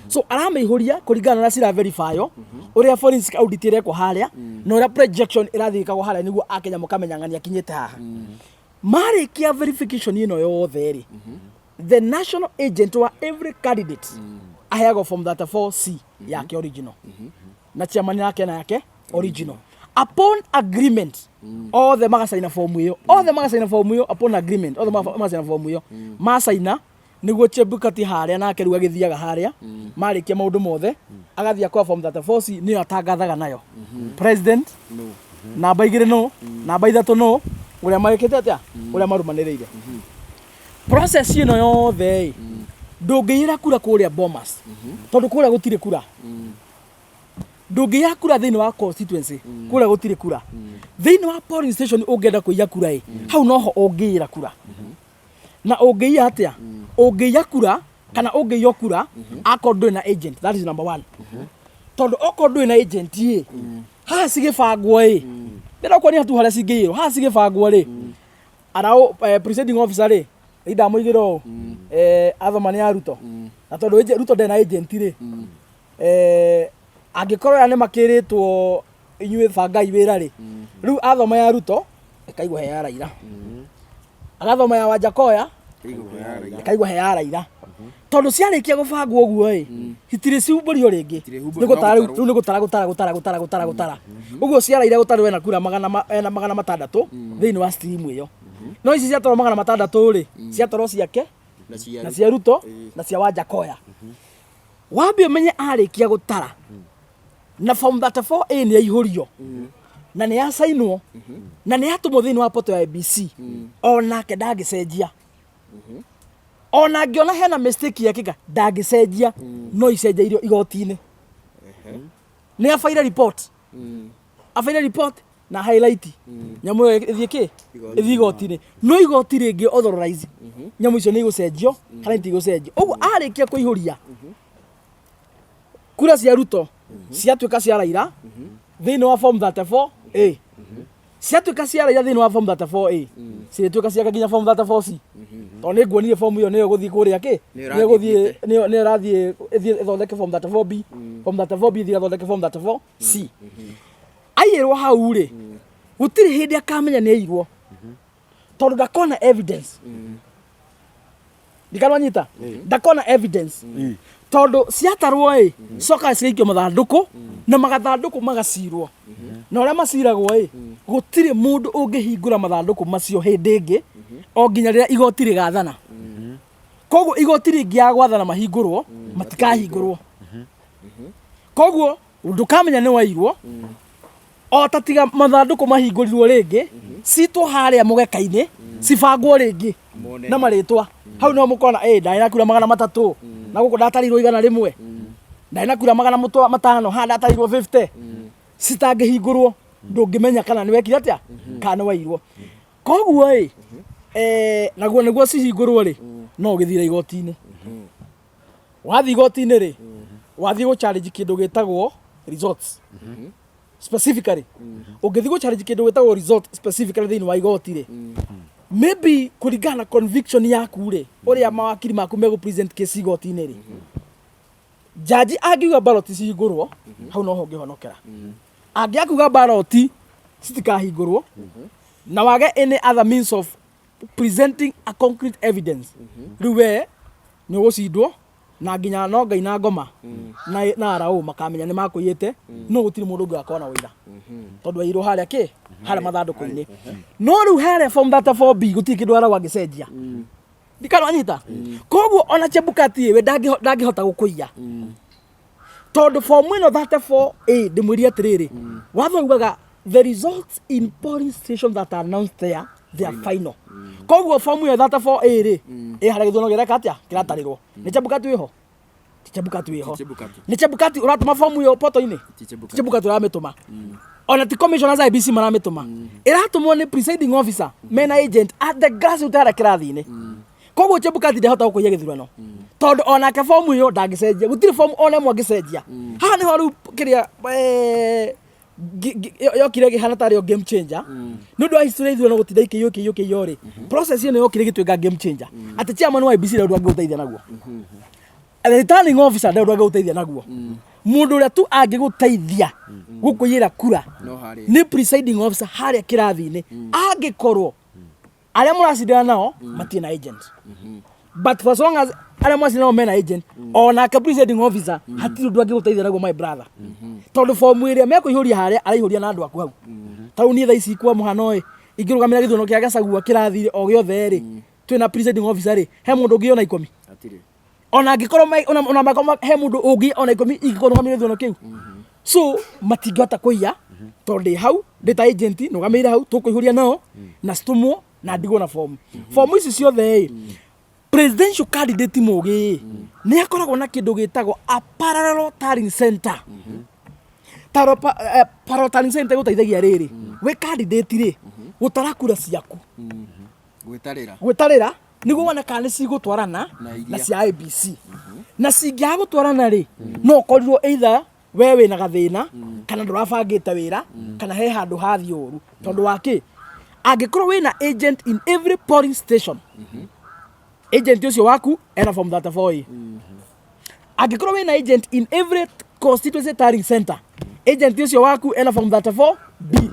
So aramĩihũria kũringana na ũrĩa cira verify-o, ũrĩa forensic audit ĩrekwo harĩa na ũrĩa projection ĩrathiĩ ĩkagwo harĩa, nĩguo akenya mũkamenya ng'ani akinyĩte haha. Marĩkia verification ĩno yothe rĩ, the national agent wa every candidate aheagwo form 34C yake original na chairman yake na yake original upon agreement. Othe magacaina fomu ĩyo, othe magacaina fomu ĩyo upon agreement, othe magacaina fomu ĩyo. Macaina nĩguo Chebukati harĩa nake rĩu agĩthiaga harĩa, marĩkia maũndũ mothe agathiĩ akoya form 34C, nĩyo atangathaga nayo president No. namba 2 no namba 3 no ũrĩa marĩkĩte atĩa, ũrĩa marũmanĩrĩire process ĩno yothe ĩ. Ndũngĩiyĩra kura kũrĩa Bomas tondũ kũrĩa gũtirĩ kura. Ndũngĩiya kura thĩinĩ wa constituency, kũrĩa gũtirĩ kura. Thĩinĩ wa polling station ũngĩenda kũiya kura ĩ, hau noho ũngĩiyĩra kura. Na ũngĩiya atĩa? Ũngĩiya kura kana ũngĩiywo kura akorwo ndũrĩ na agent, that is number one, tondũ okorwo ndũrĩ na agent ĩ, haha cigĩbangwo ĩ, ndĩrenda kuonia tu harĩa cingĩiyĩrwo. Haha cigĩbangwo rĩ, arao presiding officer rĩ, ndamũigĩra ũũ, athoma nĩ ya Ruto, na tondũ Ruto ndarĩ na agent rĩ, angĩkorwo aya nĩ makĩrĩtwo inyuĩ bangai wĩra rĩ, rĩu athoma ya Ruto ĩkaigwo he ya Raila, agathoma ya Wanjakoya ĩkaigwo he ya Raila, tondũ ciarĩkia gũbangwo ũguo ĩ, itirĩ ciumbũrio rĩngĩ. Itirĩ Nĩ gũtara rĩu. No. Rĩu nĩ gũtara, gũtara, gũtara, gũtara, gũtara, gũtara ũguo. Cia Raila gũtarĩ ena kura ena 600 thĩinĩ wa stream ĩyo, no ici ciatarwo 600 rĩ, ciatarwo ciake na cia na cia Ruto na cia Wanjakoya. Wambe ũmenye arĩkia gũtara na form 34A nĩ yaihũrio na nĩ yacainwo na nĩ yatũmwo thĩinĩ wa portal ya IEBC, onake ndangĩcenjia. Ona angĩona hena mistake yekĩka, ndangĩcenjia, no icenjeirio igoti-inĩ. Nĩ abaire report, abaire report na highlight nyamũ ĩyo ĩthiĩ kĩ? Ĩthiĩ igoti-inĩ. No igoti rĩngĩ authorize nyamũ icio nĩ igũcenjio kana itigũcenjio. Ũguo arĩkia kũihũria kura cia Ruto ciatuĩka cia Raila thĩinĩ wa form 34A, ciatuĩka cia Raila thĩinĩ wa form 34A, cirĩtuĩka ciake nginya form 34C, tondũ nĩ nguonire form ĩyo nĩyo ĩgũthiĩ kũrĩa kĩ? Nĩyo Nĩyo ĩgũthiĩ, nĩyo ĩrathiĩ ĩthiĩ ĩthondeke form 34B, form 34B ĩthiĩ ĩgathondeke form 34C. Aiyĩrwo hau rĩ, gũtirĩ hĩndĩ akamenya nĩ airwo tondũ ndakona evidence. Ndikanwanyita, ndakona evidence tondũ ciatarwo ĩ, cokaga cigaikio mathandũkũ na magathandũkũ magacirwo, na ũrĩa maciragwo ĩ, gũtirĩ mũndũ ũngĩhingũra mathandũkũ macio hĩndĩ ĩngĩ o nginya rĩrĩa igoti rĩgathana. Koguo igoti rĩngĩaga gwathana mahingũrwo, matikahingũrwo. Koguo ndũkamenya nĩ wairwo o ta tiga mathandũkũ mahingũrirwo rĩngĩ, citwo harĩa mũgeka-inĩ, cibangwo rĩngĩ Mone. Na marĩtwa hau no mũkona ĩ, ndarĩ na kura 300 na gũkũ ndatarirwo 100, ndarĩ na kura 500 haha ndatarirwo 50. Citangĩhingũrwo ndũngĩmenya kana nĩ wekire atĩa kana nĩ wairwo. Koguo ĩ, naguo nĩguo cihingũrwo rĩ, no ũgĩthire igoti-inĩ. Wathiĩ igoti-inĩ rĩ, wathiĩ gũ challenge kĩndũ gĩtagwo results specifically. Ũngĩthiĩ gũ challenge kĩndũ gĩtagwo result specifically thĩinĩ wa igoti rĩ, maybe kũringana na conviction yaku rĩ, ũrĩa mawakiri maku megũ present case igoti-inĩ rĩ, jaji angiuga ballot cihingũrwo, hau noho ũngĩhonokera. Angĩakuga ballot citikahingũrwo na wage any other means of presenting a concrete evidence, rĩu we nĩ ũgũcindwo na nginya no Ngai na ngoma na araũ makamenya nĩ makũiyĩte, no gũtirĩ mũndũ ũngĩ wakorwo na ũira tondũ wairwo harĩa kĩ, harĩa mathandũkũ-inĩ. No rĩu harĩa form 34B gũtirĩ kĩndũ araũ angĩcenjia. Ndikananyita. Koguo ona Chebukati we ndangĩhota gũkũiya tondũ form ĩno 34A, ndĩmwĩrie atĩrĩrĩ, watho ugaga The results in polling stations that are announced there, they are final. Koguo fomu ĩyo 34A rĩ, ĩ harĩa gĩthurano kĩreka atĩa, kĩratarĩrwo nĩ Chebukati wĩho, ti Chebukati wĩho. Ti Chebukati. Nĩ Chebukati ũratũma fomu ĩyo poto-inĩ? Ti Chebukati. Ti Chebukati ũramĩtũma, ona ti commissioners a IEBC maramĩtũma, ĩratũmwo nĩ presiding officer mena agent at the grassroots harĩa kĩrathi-inĩ. Koguo Chebukati ndahota gũkũiya gĩthurano, tondũ onake fomu ĩyo ndangĩcenjia, gũtirĩ fomu ona ĩmwe angĩcenjia. Haha nĩho rĩu kĩrĩa yokire ĩkĩhana tarĩ o game changer, nĩ ũndũ wa history ya ithurano gũtinda ikĩiywo, ikĩiywo, ikĩiywo rĩ, process ĩno yokire ĩgĩtuĩka game changer, atĩ chairman wa IEBC ndarĩ ũndũ angĩgũteithia naguo, the returning officer ndarĩ ũndũ angĩgũteithia naguo. Mũndũ ũrĩa tu angĩgũteithia gũkũiyĩra kura No harĩa. Nĩ presiding officer harĩa kĩrathi-inĩ, angĩkorwo arĩa mũracindana nao matirĩ na agent. But for as long as arĩa mũracindana nao mena agent, onake presiding officer hatirĩ ũndũ angĩgũteithia naguo, my brother, tondũ fomu ĩrĩa mekũihũria harĩa araihũria na andũ aku hau. Ta rĩu niĩ thaa ici, kwa mũhano ĩ, ingĩrũgamĩra gĩthurano kĩa Gachagua kĩrathi o gĩothe rĩ, twĩna presiding officer rĩ, he mũndũ ũngĩ ona 10? Hatirĩ. Ona angĩkorwo ona mangĩkorwo he mũndũ ũngĩ ona 10 ingĩkorwo rũgamĩrĩire gĩthurano kĩu, so matingĩhota kũiya, tondũ ndĩ hau, ndĩ ta agent nũgamĩrĩire hau, tũkũihũria nao na citũmwo na ndigwo na fomu. Fomu ici ciothe ĩ, presidential candidate mũgĩ nĩ akoragwo na kĩndũ gĩtagwo a parallel tallying center. Parallel tallying center gũteithagia rĩrĩ, wĩ candidate rĩ, gũtara kura ciaku. Gwĩtarĩra. Gwĩtarĩra nĩguo wone kana nĩ cigũtwarana Na iria. Na cia IEBC. Na cingĩaga gũtwarana rĩ, no ũkorirwo either we wĩna gathĩna, kana ndũrabangĩte wĩra, kana he handũ hathiĩ ũru. Tondũ wa kĩ? Angĩkorwo wĩna agent in every polling station, agent ũcio waku ena form 34A. Angĩkorwo wĩna agent in every constituency tallying center, agent ũcio waku ena form 34B.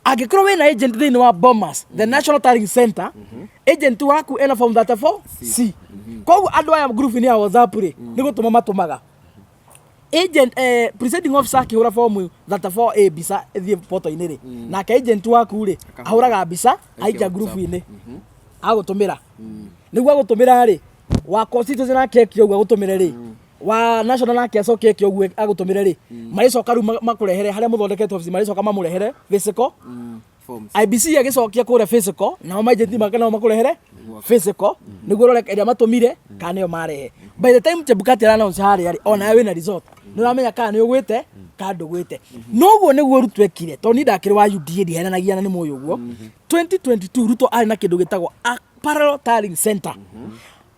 Angĩkorwo wĩna agent thĩinĩ wa Bomas, the national tallying center, agent waku ena form 34C. Koguo andũ aya group-inĩ ya WhatsApp rĩ, nĩ gũtũma matũmaga agent, presiding officer akĩhũra form 34A mbica ĩthiĩ poto-inĩ rĩ, nake agent waku rĩ, ahũraga mbica aikia group-inĩ, agũtũmĩra. Nĩguo agũtũmĩra rĩ, wa constituency nake eke ũguo agũtũmĩre rĩ, wa national nake acoke eke ũguo agũtũmĩre rĩ, marĩcoka rĩu makũrehere harĩa mũthondekete office, marĩcoka mamũrehere physical. Forms. IEBC agĩcokia kũrĩa physical, nao maagent make nao makũrehere physical, nĩguo ũrore ĩrĩa matũmire kana nĩyo marehe. By the time Chebukati ara-announce harĩa rĩ, onawe wĩna result, nĩ ũramenya kana nĩ ũgwĩte kana ndũgwĩte. Noguo nĩguo Ruto ekire, tondũ niĩ ndakĩrĩ wa UDA, ndihenanagia na nĩ mũĩ ũguo. 2022 Ruto arĩ na kĩndũ gĩtagwo a parallel tallying center.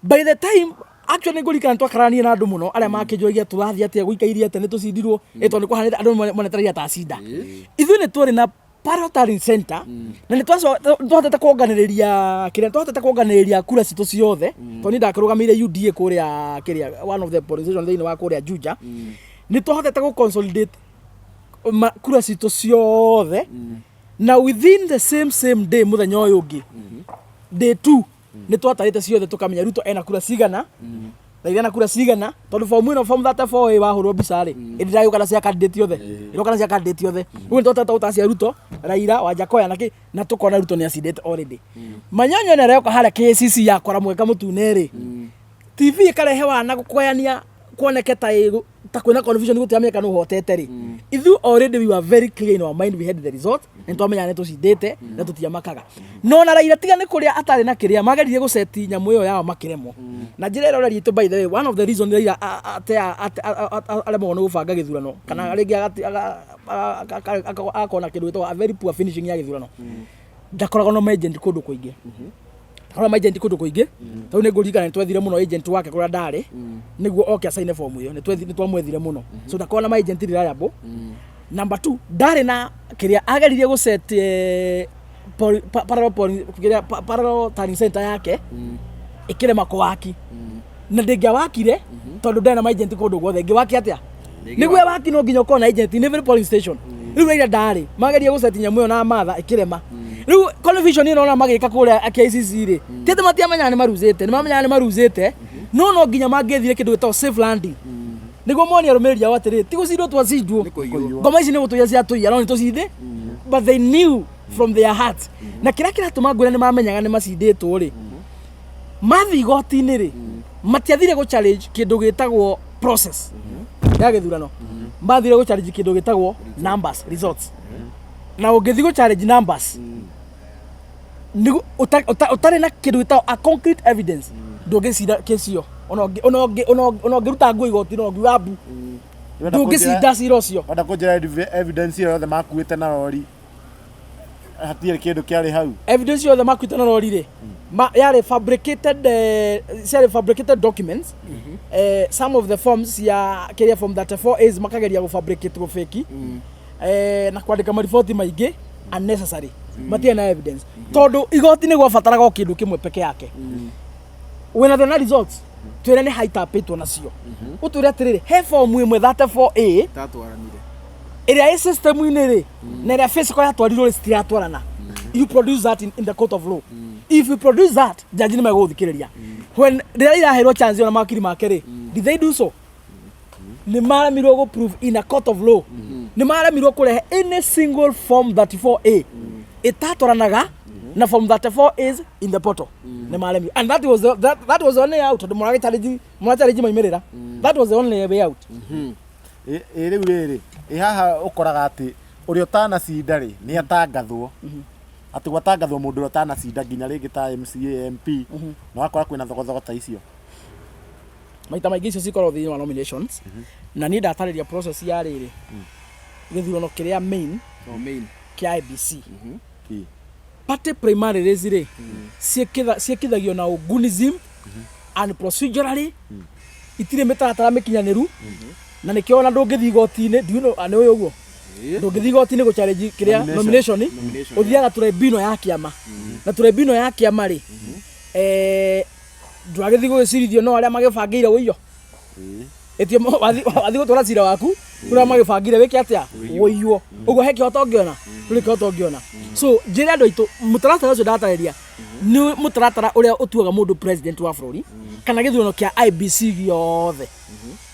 By the time actually nĩ ngũririkana twakararania na andũ mũno arĩa makĩnjũragia tũrathiĩ atĩa, gũikairie atĩa, nĩ tũcindirwo ĩ, tondũ nĩ kwahanĩte andũ monetereire ta cinda. Ithuĩ nĩ twarĩ na parallel tallying center na nĩ twahotete kuonganĩrĩria kĩrĩa twahotete kuonganĩrĩria kura citũ ciothe, tondũ niĩ ndakĩrũgamĩire UDA kũrĩa kĩrĩa, one of the polling station thĩinĩ wa kũrĩa Juja. Nĩ twahotete gũ consolidate kura citũ ciothe, na within the same same day, mũthenya ũyũ ũngĩ, day two, nĩ twatarĩte ciothe tũkamenya Ruto ena kura cigana, Raila ena kura cigana, tondũ form ĩno, form 34A, wahũrwo mbica rĩ, ĩndĩragĩũka na cia candidate othe, ĩroka na cia candidate othe. Rĩu nĩ twahotete gũtara cia Ruto, Raila, Wajackoyah na kĩ, na tũkona Ruto nĩ acindĩte already. Manyonyo ĩno ĩroka harĩa KICC ya kwara mweka mũtune rĩ, TV ĩkarehe wana gũkoyania kuoneke ta kwĩna confusion, gũtiramenyeka nũ ũhotete rĩ. Ithuĩ already we were very clear in our mind, we had the result, nĩ twamenyaga nĩ tũcindĩte na tũtiamakaga. No na Raila, tiga nĩ kũrĩa atarĩ na kĩrĩa mageririe gũceti nyamũ ĩyo yao makĩremwo na njĩra ĩrĩa ũraria itũ. By the way, one of the reason Raila aremagwo nĩ gũbanga gĩthurano, kana rĩngĩ agakorwo na kĩndũ gĩtagwo a very poor finishing ya gĩthurano, ndakoragwo na agent kũndũ kũingĩ, ndakoragwo na agent kũndũ kũingĩ. Tondũ nĩ ngũririkana nĩ twethire mũno agent wake kũrĩa ndarĩ nĩguo oke acaine form ĩyo, nĩ twamwethire mũno. So ndakoragwo na ma agent reliable. Number two, ndarĩ na kĩrĩa ageririe gũset kĩrĩa parallel tallying center yake ĩkĩrema kũwaki, na ndĩngĩawakire tondũ ndarĩ na ma agent kũndũ guothe. Ĩngĩwaki atĩa? Nĩguo waki no nginya ũkorwo na agent in every polling station. Rĩu Raila ndarĩ, magerie gũceti nyamũ ĩyo na matha ĩkĩrema. Rĩu confusion ĩno ona magĩka kũrĩa KICC rĩ, ti atĩ matiamenyaga nĩ maruzĩte, nĩ mamenyaga nĩ maruzĩte, no nginya mangĩethire kĩndũ gĩtagwo safe landing nĩguo monie arũmĩrĩri ao atĩrĩ, ti gũcindwo twacindwo. Nĩ kũiywo. Ngoma ici nĩ gũtũiya ciatũiya, no nĩ tũcinde. But they knew from their heart, na kĩrĩa kĩratũma ngwĩre nĩ mamenyaga nĩ macindĩtwo rĩ, mathiĩ igoti-inĩ rĩ, matiathire gũ challenge kĩndũ gĩtagwo process ya gĩthurano, mathire gũ challenge kĩndũ gĩtagwo numbers, results. Na ũngĩthiĩ gũ challenge numbers ũtarĩ na kĩndũ gĩtagwo a concrete evidence, ndũngĩcinda kesi ĩyo. Ona ũngĩruta nguo igoti-inĩ, ona ũngiuga mbu, ndũngĩcinda cira ũcio. Wenda kũnjĩra evidence ĩyo yothe makuĩte na rori hatirĩ kĩndũ kĩarĩ hau? Evidence yothe makuĩte na rori rĩ, yarĩ fabricated, ciarĩ fabricated documents. Some of the forms cia kĩrĩa, form 34 A's, makageria gũfabricate, gũfake na kwandĩka mariboti maingĩ unnecessary. Matirĩ na evidence, tondũ igoti nĩ gwabataraga o kĩndũ kĩmwe peke yake. Wĩna thĩna results, twĩre nĩ haitapĩtwo nacio, ũtwĩre atĩrĩrĩ, he form ĩmwe 34A Tatwaranire. Ĩrĩa ĩ system-inĩ rĩ na ĩrĩa physical yatwarirwo rĩ, citiratwarana. You produce that in the court of law. If you produce that, judge nĩ megũgũthikĩrĩria. When rĩrĩa iraheirwo chance ona makiri make rĩ, did they do so? Nĩ maremirwo gũ prove in a court of law. Nĩ maremirwo kũrehe any single form 34A ĩtatwaranaga na form 34 is in the portal. Nĩ maremirwo, and that was the only out, tondũ mũrachallenge maumĩrĩra. That was the only way out. Ĩ rĩu rĩrĩ, ĩ haha ũkoraga atĩ ũrĩa ũtanacinda rĩ, nĩ atangathwo atĩ gwatangathwo mũndũ ũrĩa ũtanacinda nginya rĩngĩ ta MCA, MP, na wakora kwĩna thogothogo ta icio. Maita maingĩ icio cikoragwo thĩinĩ wa nominations, na niĩ ndatarĩria process ya rĩrĩ gĩthurano kĩrĩa main O main. Kĩa IEBC. Party primaries rĩ, ciĩkithagio na ugunism and procedurally itirĩ mĩtaratara mĩkinyanĩru, na nĩkĩo ona ndũngĩthiĩ igoti-inĩ. Do you know, nĩ ũĩ ũguo ndũngĩthiĩ igoti-inĩ gũ challenge kĩrĩa Nomination. nomination? Nomination. Ũthiaga tribunal ya kĩama, na tribunal ya kĩama rĩ, ndwagĩthiĩ gũgĩcirithio no arĩa magĩbangĩire ũiyo. Ĩtio wathiĩ gũtwara cira waku kũrĩa magĩbangire wĩke atĩa, wũiywo. Ũguo he kĩhoto ũngĩona? Ndũrĩ kĩhoto ũngĩona. So njĩre andũ aitũ, mũtaratara ũcio ndatarĩria nĩ mũtaratara ũrĩa ũtuaga mũndũ president wa bũrũri kana gĩthurano kĩa IEBC gĩothe,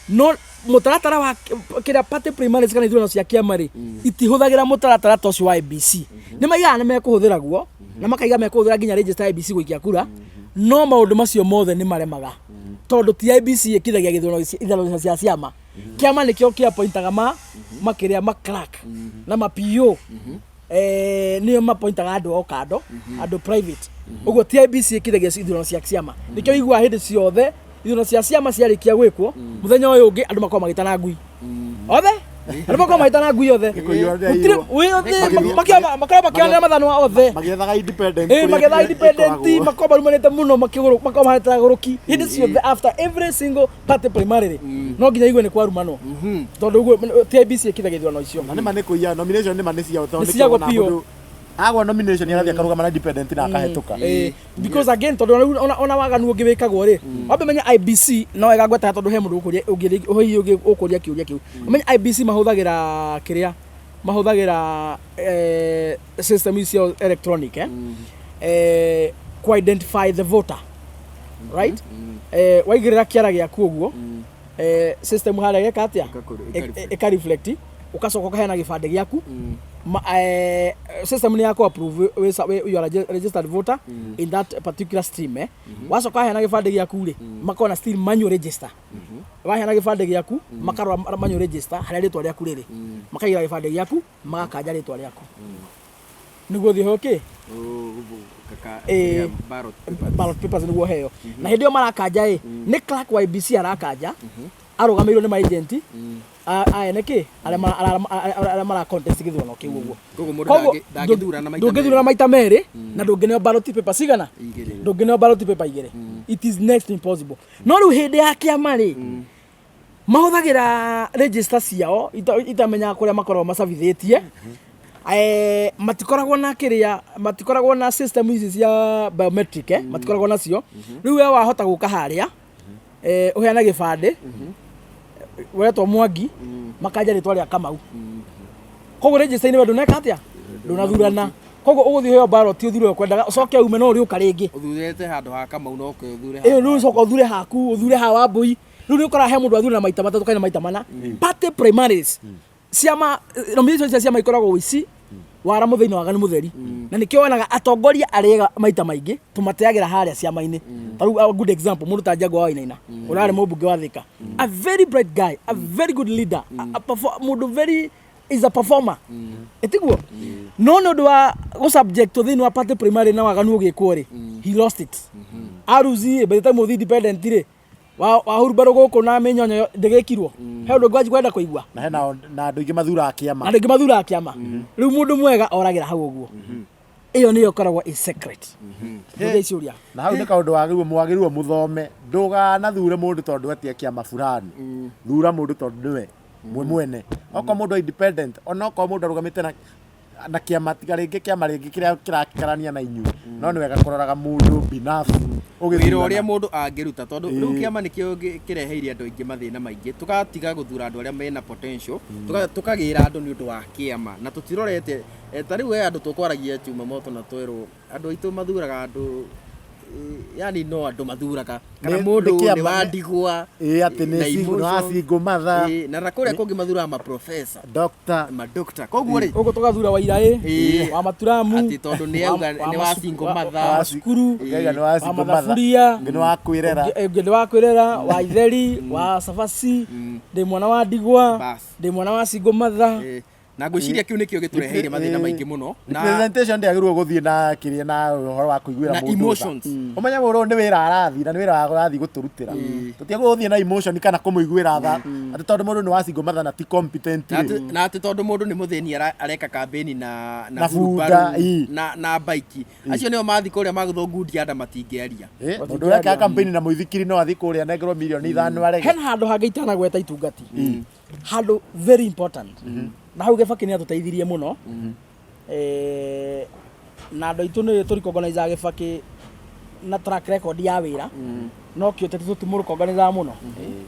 no mũtaratara wa kĩrĩa, party primaries kana ithurano cia kĩama rĩ, itihũthagĩra mũtaratara ta ũcio wa IEBC. Nĩ maigaga nĩ mekũhũthĩra guo na makaiga mekũhũthĩra nginya register ya IEBC gũikia kura, no maũndũ macio mothe nĩ maremaga, tondũ ti IEBC ĩkithagia gĩthurano, ithurano cia ciama. Kĩama nĩkĩo kĩapointaga ma makĩrĩa ma clerk na ma PO, nĩo mapointaga andũ o kando, andũ private. Ũguo ti IEBC ĩkithagia ithurano cia ciama. Nĩkĩo iguaga hĩndĩ ciothe ithurano cia ciama ciarĩkia gwĩkwo, mũthenya ũyũ ũngĩ andũ makoragwo magĩtana ngui othe, andũ makoragwo magĩtana ngui othe. Kũiywo. Gũtirĩ- makoragwo makĩonera mathanwa othe. Magĩethaga independent. Ĩ kũrĩa magetha independent. ĩkoragwo. Makoragwo marumanĩte mũno, makĩgũrũ makoragwo mahetera gũrũki hĩndĩ ciothe. After every single party primary no nginya igue nĩ kwarumanwo, tondũ ũguo ti IEBC ĩkithagia ithurano icio. Na nĩma nĩ kũiya nomination, nĩma nĩ ciao tondũ Nĩ nĩkĩo ciagwo wonaga biũ. mũndũ agwa nomination arathiĩ akarũgama na independent na akahĩtũka. Because again, tondũ ona waganu ũngĩ wĩkagwo rĩ, wambe menye IEBC no wega ngwetaga, tondũ he mũndũ ũkũria ũngĩ hihi ũngĩ ũkũria kĩũria kĩu. Ũmenye IEBC mahũthagĩra kĩrĩa mahũthagĩra, system icio electronic, ku identify the voter, right? Waigĩrĩra kĩara gĩaku ũguo, system harĩa geka atĩa? Ĩka Ĩka reflect, ũgacoka ũkaheana gĩbandĩ gĩaku. System nĩ yaku approve you are a registered voter in that particular stream. Wacoka waheana gĩbandĩ gĩaku rĩ, makorwo na still manual register. Waheana gĩbandĩ gĩaku, makarora manual register harĩa rĩtwa rĩaku rĩrĩ, makaigĩra gĩbandĩ gĩaku, magakanja rĩtwa rĩaku nĩguo ũthiĩ ũheo kĩ? Ballot papers nĩguo heo. Na hĩndĩ ĩyo marakanja ĩ, nĩ clerk wa IEBC arakanja arũgamĩrĩirwo nĩ maagent a ene kĩ, arĩa mara contest gĩthurano kĩu ũguo. Koguo mũndũ Koguo ndangĩthurana maita ndũngĩthurana merĩ. Maita merĩ, na ndũngĩneo ballot paper cigana? Igĩrĩ. Ndũngĩneo ballot paper igĩrĩ. It is next to impossible. No rĩu hĩndĩ ya kĩama rĩ, mahũthagĩra register ciao itamenyaga kũrĩa makoragwo macabithĩtie. Matikoragwo na kĩrĩa, matikoragwo na system ici cia biometric, matikoragwo nacio. Rĩu we wahota gũka harĩa, ũheane gĩbandĩ, wetwo Mwangi, makanja rĩtwa rĩa Kamau. Koguo register-inĩ we ndũneka atĩa? Ndũnathurana. Koguo ũgũthiĩ ũheo ballot, ũthure ũkwendaga, ũcoke ume no ũrĩũka rĩngĩ. Ũthurĩte handũ ha Kamau no ke ũthure Ĩyo rĩu ũcoka ũthure haku, ũthure ha Wambui. Rĩu nĩ ũkoraga he mũndũ athurana maita matatũ kana maita mana. Party primaries, ciama, nomination cia ciama ikoragwo ũici, wara mũthei na waganu mũtheri, na nĩkĩo wonaga atongoria arĩa maita maingĩ tũmateagĩra harĩa ciama-inĩ. Ta rĩu a good example, mũndũ ta Jaguar wa Wainaina, ũrarĩ mũmbunge wa Thika, a very bright guy, a very good leader, mũndũ very Is a performer, ĩtiguo? No nĩ ũndũ wa gũ-subject thĩinĩ wa party primary na waganu ũgĩkwo rĩ, he lost it. Aruzi by the time ũthiĩ independent rĩ, wa hurumbarũ gũkũ na mĩnyonyo ndĩgĩkirwo he ũndũ ngwanji kwenda kũigua. Na hena na andũ aingĩ mathuraga kĩama. Na andũ aingĩ mathuraga kĩama. Rĩu mũndũ mwega oragĩra hau ũguo. Ĩyo nĩyo ĩkoragwo ĩ secret. Ndũngĩ ciũria. Na hau nĩ kaũndũ wagĩrĩirwo mwagĩrĩirwo mũthome. Ndũganathure mũndũ tondũ atia kĩama fulani. Thura mũndũ tondũ nĩwe mwe mwene. Okorwo mũndũ e independent, onokorwo mũndũ arũgamĩte na kĩama, tiga rĩngĩ kĩama rĩngĩ kĩrĩa kĩrakarania na inyuĩ, no nĩ wega kũroraga mũndũ binafsi wĩra ũgĩthurana. Ũrĩa mũndũ angĩruta, tondũ rĩu kĩama nĩkĩo kĩreheire andũ aingĩ mathĩna maingĩ, tũgatiga gũthura andũ arĩa mena potential, tũkagĩra andũ nĩ ũndũ wa kĩama na tũtirorete. Ta rĩu he andũ tũkwaragia Jumamoto na twerwo andũ aitũ mathuraga andũ, yani no andũ mathuraga kana mũndũ nĩ kĩama- nĩ wa ndigwa. Ĩĩ, atĩ nĩ na nĩ wa emotions. single mother. Na kũrĩa kũngĩ mathuraga maprofesa, doctor, madokta. Koguo rĩ, Gũkũ tũgathura wairaĩ, wa maturamu, atĩ tondũ nĩ auga nĩ wa single mother. wa cukuru, Ũkauga nĩ wa wa single mother. mathaburia, Ũngĩ nĩ wa kwĩrera. Ũngĩ nĩ wa kwĩrera, wa itheri, wa cabaci, ndĩ mwana wa ndigwa, Bas. ndĩ mwana wa single mother. Na ngwĩciria kĩu nĩkĩo gĩtũreheire mathĩna maingĩ mũno na Representation ndĩagĩrĩirwo gũthiĩ na kĩrĩa na ũhoro wa kũiguĩra na mũndũ tha. emotions. Ũmenye mũndũ ũyũ nĩ wĩra arathiĩ na nĩ wĩra arathiĩ gũtũrutĩra. Tũtiagĩrĩirwo gũthiĩ na emotion kana kũmũiguĩra tha atĩ tondũ mũndũ nĩ wa single mother na ti competent na rĩ. na atĩ tondũ mũndũ nĩ mũthĩni areka kambĩni na Na bunda, hurubaru, na baiki. Acio nĩo mathiĩ kũrĩa magũthwo ngundi anda matingĩaria. Mũndũ ũreka campaign na mũithikiri no athiĩ kũrĩa anengerwo mirioni 5 arege. Hena handũ hangĩ itanagweta itungati, handũ very important, na hau Gĩbakĩ nĩ atũteithirie mũno. Na andũ aitũ nĩ tũrecognizaga Gĩbakĩ na track record ya wĩra, no kĩũteti tũtimũrecognizaga mũno.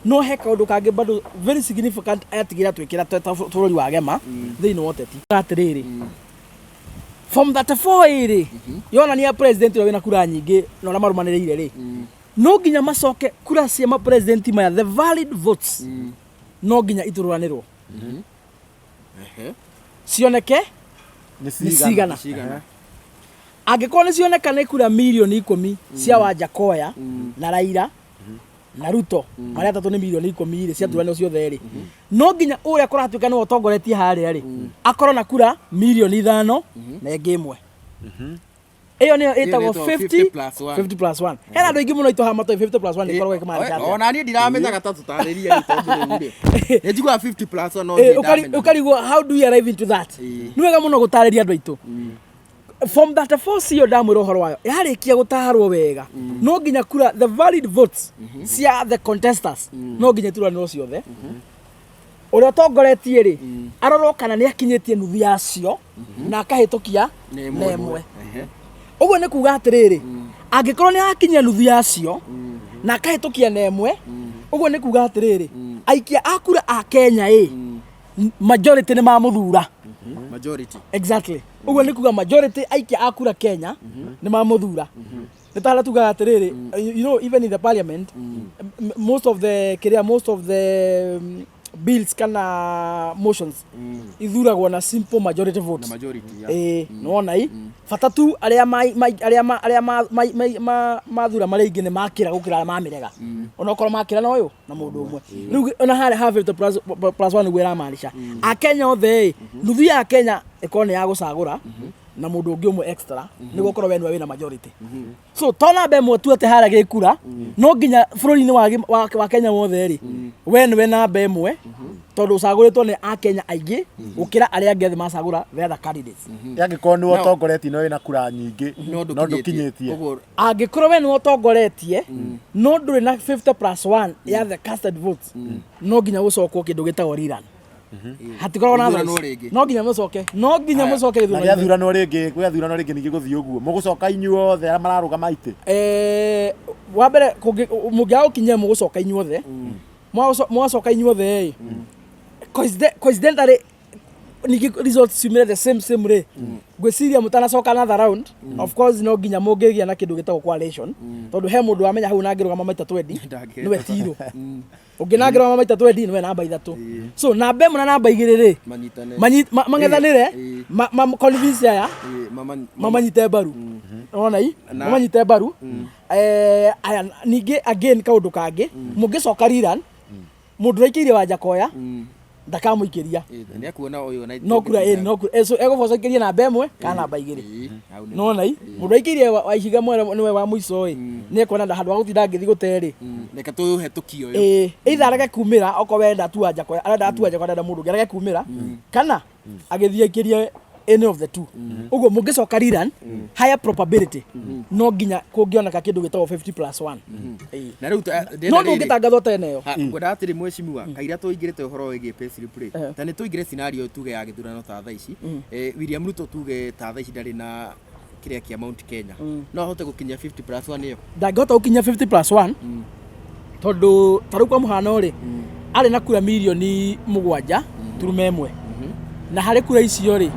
No he kaũndũ kangĩ bado very significant atigĩra twĩkĩra ta bũrũri wa gema thĩinĩ wa ũteti, atĩrĩrĩ, form 34 ĩrĩ yonania president ũrĩa wĩna kura nyingĩ na ũrĩa marũmanĩrĩire rĩ, no nginya macoke kura cia ma president maya, the valid votes, no nginya itũrũranĩrwo cioneke nĩ nĩ cigana. Cigana. Angĩkorwo nĩ cioneka nĩ kura mirioni 10 cia Wanjakoya na Raila na Ruto, marĩa atatũ nĩ mirioni 10 rĩ, ciaturanĩrwo ciothe rĩ, no nginya ũrĩa kũratuĩka nĩwe ũtongoretie harĩa rĩ, akorwo na kura mirioni 5 na ĩngĩ ĩmwe. Ĩyo nĩyo ĩtagwo ĩtagwo 50 50 plus one. 50 plus 1. Hena andũ aingĩ mũno aitũ haha matoĩ 50 plus 1 ĩkoragwo ĩkĩmaanisha atĩa. Ona niĩ ndiramenya, ta tũtarĩrie rĩu, tondũ rĩu rĩ nĩ njiguaga 50 plus 1 no ndirĩ ndamenya. Ũkarigwo how do we arrive into that? Nĩ wega mũno gũtarĩria andũ aitũ. Form 34 cio ndamwĩra ũhoro wayo yarĩkia gũtarwo wega, no nginya kura, the valid votes cia the contestants, no nginya ituranĩrwo ciothe. Ũrĩa ũtongoretie rĩ, arorwo kana nĩ akinyĩtie nuthu yacio na akahĩtũkia na na ĩmwe. Ũguo nĩ kuga atĩrĩrĩ, angĩkorwo nĩ akinyia nuthu yacio na akahĩtũkia na ĩmwe, ũguo nĩ kuga atĩrĩrĩ, aikia a kura a Kenya ĩ majority nĩ mamũthura. Majority. Exactly. Ũguo nĩ kuga majority aikia a kura Kenya nĩ mamũthura. Nĩ ta harĩa tugaga atĩrĩrĩ, even in the parliament, most of the kĩrĩa, most of the bills kana motions ithuragwo na simple majority na votes. Majority, yeah. Ĩĩ, nĩwona i bata tu arĩa arĩa arĩa mathura marĩa aingĩ nĩ makĩra gũkĩra arĩa mamĩrega, onokorwo makĩra na ũyũ na mũndũ ũmwe. Rĩu ona harĩa ha 50 plus 1 nĩguo ĩramaanisha akenya othe ĩ, nuthu ya Kenya ĩkorwo nĩ ya gũcagũra na mũndũ ũngĩ ũmwe extra nĩguo ũkorwo we nĩwe wĩna majority. So to namba ĩmwe tu atĩ harĩa gĩkura, no nginya bũrũri-inĩ wa Kenya wothe rĩ, we nĩwe namba ĩmwe, tondũ ũcagũrĩtwo nĩ akenya aingĩ gũkĩra arĩa angĩ othe macagũra the other candidates. Angĩkorwo nĩwe Now- ũtongoretie no wĩna kura nyingĩ no no ndũkinyĩtie. Ũguo Angĩkorwo we nĩwe ũtongoretie no ndũrĩ na 50 plus 1 ya the casted votes, no nginya gũcokwo kĩndũ gĩtagwo rerun. Hatikoragwo na Gĩthurano otherwise. rĩngĩ. No nginya mũcoke, no nginya Aya. mũcoke Na gĩthurano. gĩathuranwo rĩngĩ, gĩathurano rĩngĩ ningĩ gũthiĩ ũguo mũgũcoka inyuothe arĩa mararũgama itĩ? Wa mbere mũngĩaga gũkinyia mũgũcoka inyuothe. Mwacoka inyuothe ĩ, coincidentally ningĩ results ciumĩre the same same rĩ, ngwĩciria mũtanacoka another round, of course no nginya mũngĩgĩa na kĩndũ gĩtagwo coalition, tondũ he mũndũ wamenya hau na angĩrũgama maita 20 Ndangĩhota. nĩwe tirũ ũngĩ na angĩrũgama maita 20 nĩwe namba ithatũ. So namba ĩmwe na namba igĩrĩ rĩ, manyitane, mang'ethanĩre, convince aya mamanyite mbaru. Wona i mamanyite mbaru. Aya ningĩ again kaũndũ kangĩ, mũngĩcoka rerun, mũndũ ũraikĩire Wanjakoya Ndakamũikĩria. Nĩ akuona ũyũ na No kura ĩ no kura so egũboca ikĩrie namba ĩmwe kana namba igĩrĩ. Hau nĩ- Nona i mũndũ aikĩirie wa ihiga mwere nĩwe wa mũico ĩ nĩ ekuona handũ ha gũtinda ngĩthiĩ gũte rĩ. Reke tũhetũkie ũyũ. Ĩ either arege kumĩra okorwo we enda tu anja arenda tu anja arenda mũndũ ũngĩ arege kumĩra kana agĩthiĩ aikĩrie any of the two. Ũguo mũngĩcoka rerun, higher probability no nginya kũngĩoneka kĩndũ gĩtagwo 50 plus 1. Ĩĩ. Na rĩu ndĩrenda No rĩrĩ. ndũngĩtangathwo tene ĩyo. Ha, ngwendaga atĩrĩ mweshimiwa kaira tũingĩrĩte ũhoro wĩgiĩ payslip rĩ, ta nĩ tũingĩre scenario tuge ya gĩthurano ta thaa ici. William Ruto tuge ta thaa ici ndarĩ na kĩrĩa kĩa Mount Kenya, no ahote gũkinyia 50 plus 1 ĩyo? Ndangĩhota gũkinyia 50 plus 1 tondũ ta rĩu kwa mũhano rĩ, arĩ na kura mirioni 7.1, na harĩ kura icio rĩ,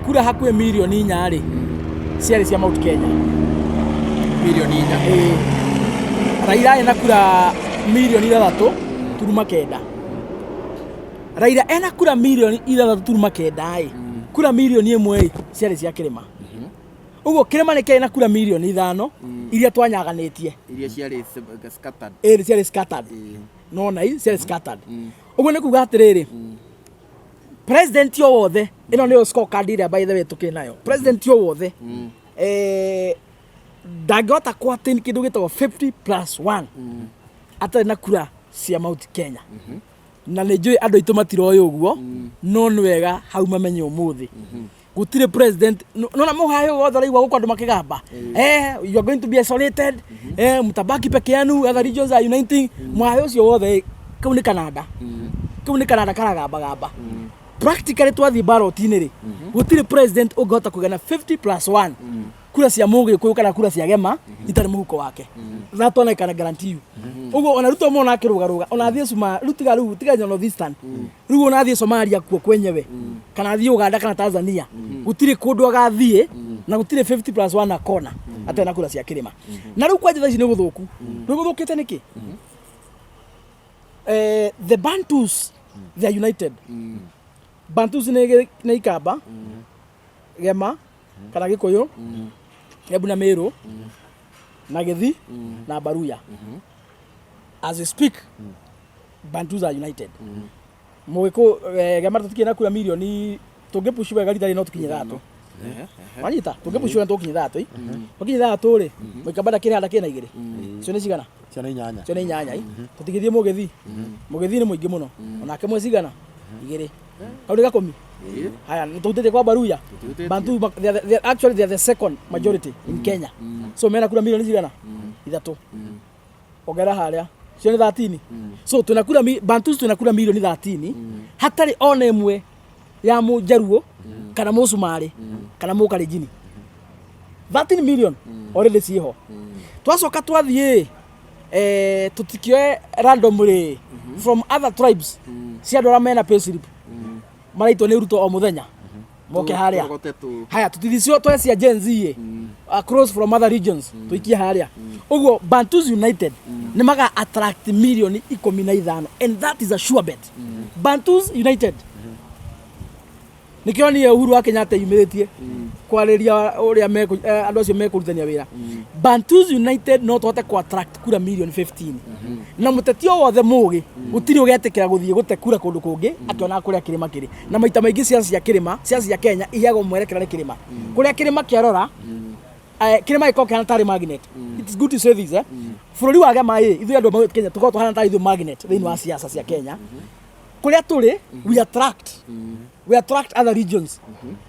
kura hakuhĩ mirioni 4 rĩ ciarĩ cia Mount Kenya. Mirioni 4. Ĩĩ. Raila arĩ na kura mirioni 6.9. Raila ena kura mirioni 6.9 ĩ, kura mirioni 1 ĩ ciarĩ cia kĩrĩma. Ũguo kĩrĩma nĩ kĩarĩ na kura mirioni 5 iria twanyaganĩtie. Iria ciarĩ scattered. Ĩrĩ ciarĩ scattered. Nona i ciarĩ scattered. Ũguo nĩ kuga atĩrĩrĩ, president o wothe, ĩno nĩyo scorecard ĩrĩa by the way tũkĩrĩ nayo, president o wothe ndangĩhota ku attain kĩndũ gĩtagwo 50 plus 1 atarĩ na kura cia Mount Kenya. Na nĩ njũĩ andũ aitũ matiroĩ ũguo, no nĩ wega hau mamenye ũmũthĩ gũtirĩ president. Nona mũhayo wothe ũraigua gũkũ andũ makĩgamba, you are going to be isolated, mtabaki peke yenu, other regions are uniting, mũhayo ũcio wothe kau nĩ kananda, kau nĩ kananda karagambagamba. Practically twathiĩ ballot-inĩ rĩ, gũtirĩ president ũngĩhota kũgĩa na 50 plus 1 kura cia mũgĩkũyũ kana kura cia gema itarĩ mũhuko wake. That one I can guarantee you. Ũguo ona Ruto mona akĩrũgarũga, ona athiĩ Suma rĩu, tiga rĩu, tiga North Eastern rĩu, ona athiĩ Somalia kuo kwenyewe kana athiĩ Uganda kana Tanzania, gũtirĩ kũndũ agathiĩ na gũtirĩ 50 plus 1 akona atarĩ na kura cia kĩrĩma. Na rĩu kwanja thaa ici nĩ gũthũku, nĩ gũthũkĩte nĩkĩ? The Bantus, they are united. Bantus nĩ Ikamba, Gema kana Gĩkũyũ, Embu na Meru na Gĩthi na Baruya. As we speak, Bantus are united. Mũgĩkũ, Gema tũtikĩrĩ na kura mirioni, tũngĩpush wega rita rĩrĩ no tũkinye 3. Wanyita, tũngĩpush wega tũkinye 3 ĩ, tũkinye 3 rĩ, Mũikamba ndakĩrĩ handũ, akĩrĩ na igĩrĩ, cio nĩ cigana? Ciana inyanya. Cio nĩ inyanya ĩ. Tũtigĩthiĩ mũgĩthi, mũgĩthi nĩ mũingĩ mũno, onake mwe cigana? Igĩrĩ. Kau nĩ gakũmi. Haya, nĩ tũhutĩtie kwa Baruya. Tũtihutĩtie. Bantu they are actually they are the second majority in Kenya, so mena kura milioni cigana? Ithatũ. Ongera harĩa, cio nĩ 13. So twĩna kura Bantus twĩna kura milioni 13 hatarĩ ona ĩmwe ya mũjaruo kana mũcumarĩ kana mũkalenjini. 13 million already ciĩho. Twacoka twathiĩ, tũtikĩoe randomly from other tribes cia andũ arĩa mena payslip maraitwo nĩ Ruto o mũthenya moke harĩa. Tũrogote tũ. Haya, tũtithicio twe cia Gen Z ĩ across from other regions tũikie harĩa. Ũguo Bantus United nĩ maga attract mirioni 15, and that is a sure bet. Bantus United, nĩkĩo niĩ Uhuru wa Kenyatta yumĩrĩtie kwarĩria ũrĩa andũ acio mekũrutania wĩra. Bantus United no tũhote ku attract kura milioni 15, na mũteti o wothe mũgĩ gũtirĩ ũgetĩkĩra gũthiĩ gũte kura kũndũ kũngĩ akĩonaga kũrĩa kĩrĩma kĩrĩ. Na maita maingĩ ciaca cia kĩrĩma, ciaca cia Kenya iheagwo mwerekera nĩ kĩrĩma. Kũrĩa kĩrĩma kĩarora, kĩrĩma gĩkoragwo kĩhana tarĩ magnet. It's good to say this, bũrũri wa gema ĩ ithuĩ andũ a Kenya tũkoragwo tũhana tarĩ ithuĩ magnet thĩinĩ wa siasa cia Kenya. Kũrĩa tũrĩ we attract other regions,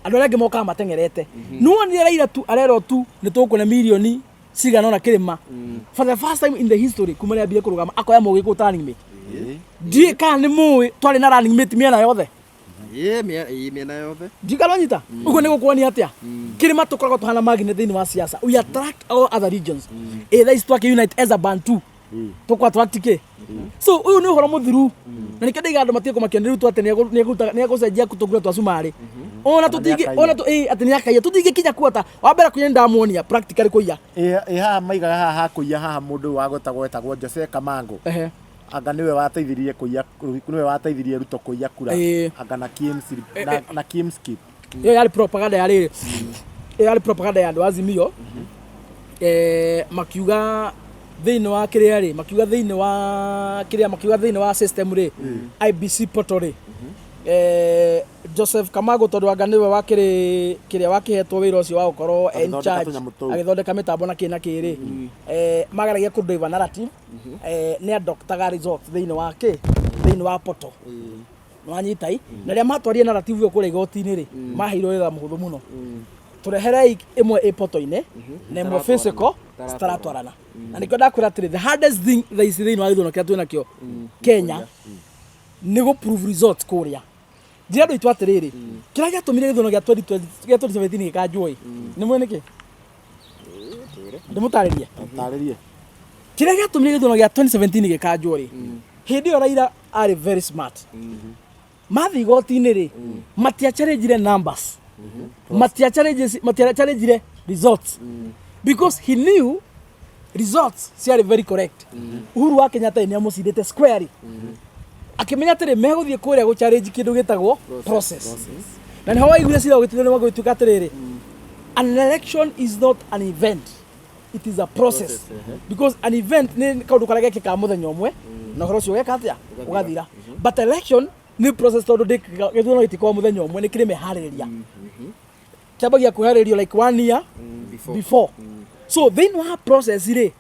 andũ arĩa angĩ mokaga mateng'erete. Nĩwonire Raila tu arerwo tu nĩ tũkũne mirioni cigana ũna kĩrĩma, for the first time in the history kuma rĩrĩa ambire kũrũgama akoya mũgĩkũyũ ta running mate. Ndiũĩ kana nĩ mũĩ twarĩ na running mate mĩena yothe. Ĩĩ, mĩena yothe. Ndikaronyita ũguo nĩ gũkuonia atĩa kĩrĩma tũkoragwo tũhana magnet thĩinĩ wa siasa. We attract all other regions. Ĩ thaa ici twake unite as a Bantu tũkũ attract kĩ? So ũyũ nĩ ũhoro mũthiru, na nĩkĩo ndaiga andũ matige kũmakio nĩ Ruto atĩ nĩ egũcenjia tũkura twa cumarĩ. Ona tũtingĩ nĩakaiya. Ona ĩ, atĩ nĩ akaiya, tũtingĩkinya kuota wa mbere kũiya. Nĩ ndamuonia practically kũiya. Ĩ haha maigaga haha hakũiya haha mũndũ ũyũ wagwetagwo wetagwo Jose Kamango. Anga nĩwe wateithirie kũiya, nĩwe wateithirie Ruto kũiya kura. Anga na Kims na Kimskip. Ĩyo yarĩ propaganda ya rĩrĩ, ĩyo yarĩ propaganda ya andũ a Azimio, makiuga Thĩinĩ wa kĩrĩa rĩ, makiuga thĩinĩ wa kĩrĩa, makiuga thĩinĩ wa system rĩ, IEBC portal rĩ, Joseph Kamago, tondũ anga nĩwe wakĩrĩ kĩrĩa wakĩhetwo wĩra ũcio wa gũkorwo in Agĩthondeka charge, tũnyamũ tũu. Agĩthondeka mĩtambo na kĩ na kĩ rĩ, mageragia kũ drive a narrative, nĩ adoptaga results thĩinĩ wa kĩ, thĩinĩ wa portal. Nĩwanyita i na rĩrĩa matwarire narrative ĩyo kũrĩa igoti-inĩ rĩ, maheirwo wĩra mũhũthũ mũno: tũreherei ĩmwe ĩ portal-inĩ na ĩmwe physical, citaratwarana. Na nĩkĩo ndakwĩra atĩrĩ, the hardest thing thaa ici thĩinĩ wa gĩthurano kĩrĩa twĩ nakĩo Kenya nĩ gũ prove results kũrĩa. Njĩra andũ aitũ atĩrĩrĩ, kĩrĩa gĩatũmire gĩthurano gĩa 2020, gĩa 2017 gĩkanjwo ĩ, nĩ mwĩ nĩkĩ? Ndĩmũtarĩrie. Tarĩrie. Kĩrĩa gĩatũmire gĩthurano gĩa 2017 gĩkanjwo rĩ, hĩndĩ ĩyo Raila arĩ very smart. Mathiĩ igoti-inĩ rĩ, matiachallengeire numbers, matiachallengeire results, because he knew results ciarĩ very correct. Uhuru wa Kenyatta nĩ amũcindĩte squarely. Akĩmenya atĩrĩ, megũthiĩ kũrĩa gũchallenge kĩndũ gĩtagwo process, na nĩho waiguire cira ũgĩtuĩka nĩ gwĩtuĩka atĩrĩrĩ, an election is not an event, it is a process, because an event nĩ kaũndũ karĩa gekĩkaga mũthenya ũmwe na ũhoro ũcio ũgeka atĩa? Ũgathira. But election nĩ process, tondũ gĩthurano gĩtikoragwo mũthenya ũmwe, nĩ kĩrĩ meharĩrĩria, kĩambagia kwĩharĩrĩrio like one year before. Before. So thĩinĩ wa process rĩ,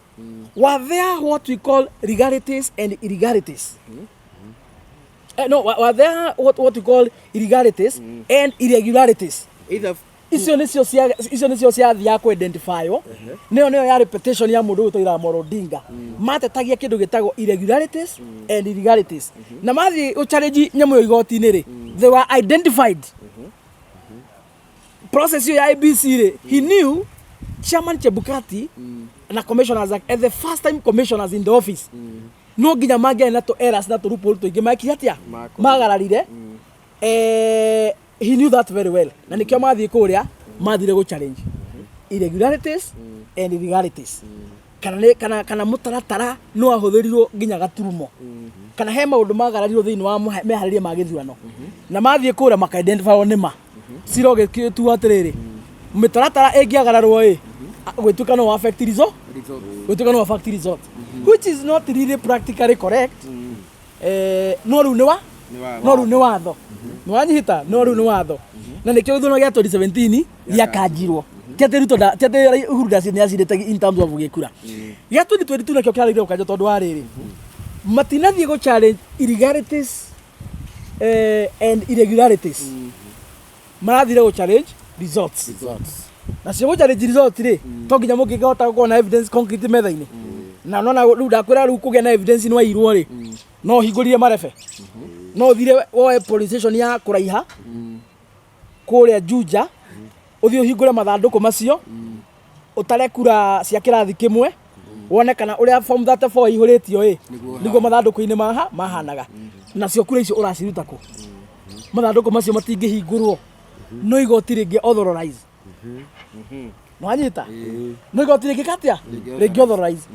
were there what we call legalities and illegalities? No, were there what we call illegalities and irregularities? Either. Icio nĩcio ciathiaga kũ identifywo, nĩyo yarĩ petition ya mũndũ ũyũ tũiraga Moro Odinga. Matetagia kĩndũ gĩtagwo irregularities and illegalities, na mathiĩ gũchallenge nyamũ ĩyo igoti-inĩ rĩ, they were identified. Process ĩyo ya IEBC rĩ, he knew Chairman Chebukati na commissioners at the first time commissioners in the office, no nginya mangĩarĩ na tũ errors na tũ loophole tũingĩ mekire atĩa? Makorire. Magararire. He knew that very well, na nĩkĩo mathiĩ kũrĩa mathire gũ challenge irregularities and illegalities, kana nĩ kana mũtaratara no ahũthĩrirwo nginya gaturumo, kana he maũndũ magararirwo thĩinĩ wa meharĩria ma gĩthurano. Na mathiĩ kũrĩa maka identify nĩma cira ũgĩtua atĩrĩrĩ, mĩtaratara ĩngĩagararwo ĩ, gwĩtuĩka no affect result. Result. Gwĩtuĩka no affect result, which is not really practically correct. No rĩu nĩ wa no rĩu nĩ watho, nĩ wanyihita, no rĩu nĩ watho, na nĩkĩo gĩthurano gĩa 2017 gĩakanjirwo. Ti atĩ Ruto ti atĩ Uhuru nĩ acindĩte in terms of gĩkura. Gĩa 2022 nakĩo kĩarĩire gũkanjwo tondũ wa rĩrĩ, matinathiĩ gũ challenge illegalities and irregularities, marathire gũ challenge results. Nacio gũ challenge result rĩ, to nginya mũngĩkĩhota gũkorwo na evidence concrete metha-inĩ. Na nona rĩu ndakwĩra, rĩu kũgĩa na evidence nĩ wairwo rĩ, no ũhingũrire marebe, no ũthire woe police station ya kũraiha kũrĩa Juja, ũthiĩ ũhingũre mathandũkũ macio, ũtare kura cia kĩrathi kĩmwe, wone kana ũrĩa form 34 ihũrĩtio ĩ nĩguo mathandũkũ-inĩ maha mahanaga. Nacio kura icio ũraciruta kũ? Mathandũkũ macio matingĩhingũrwo, no igoti rĩngĩ authorize. Nwanyita? No igoti rĩngĩ katia rĩngĩ authorize,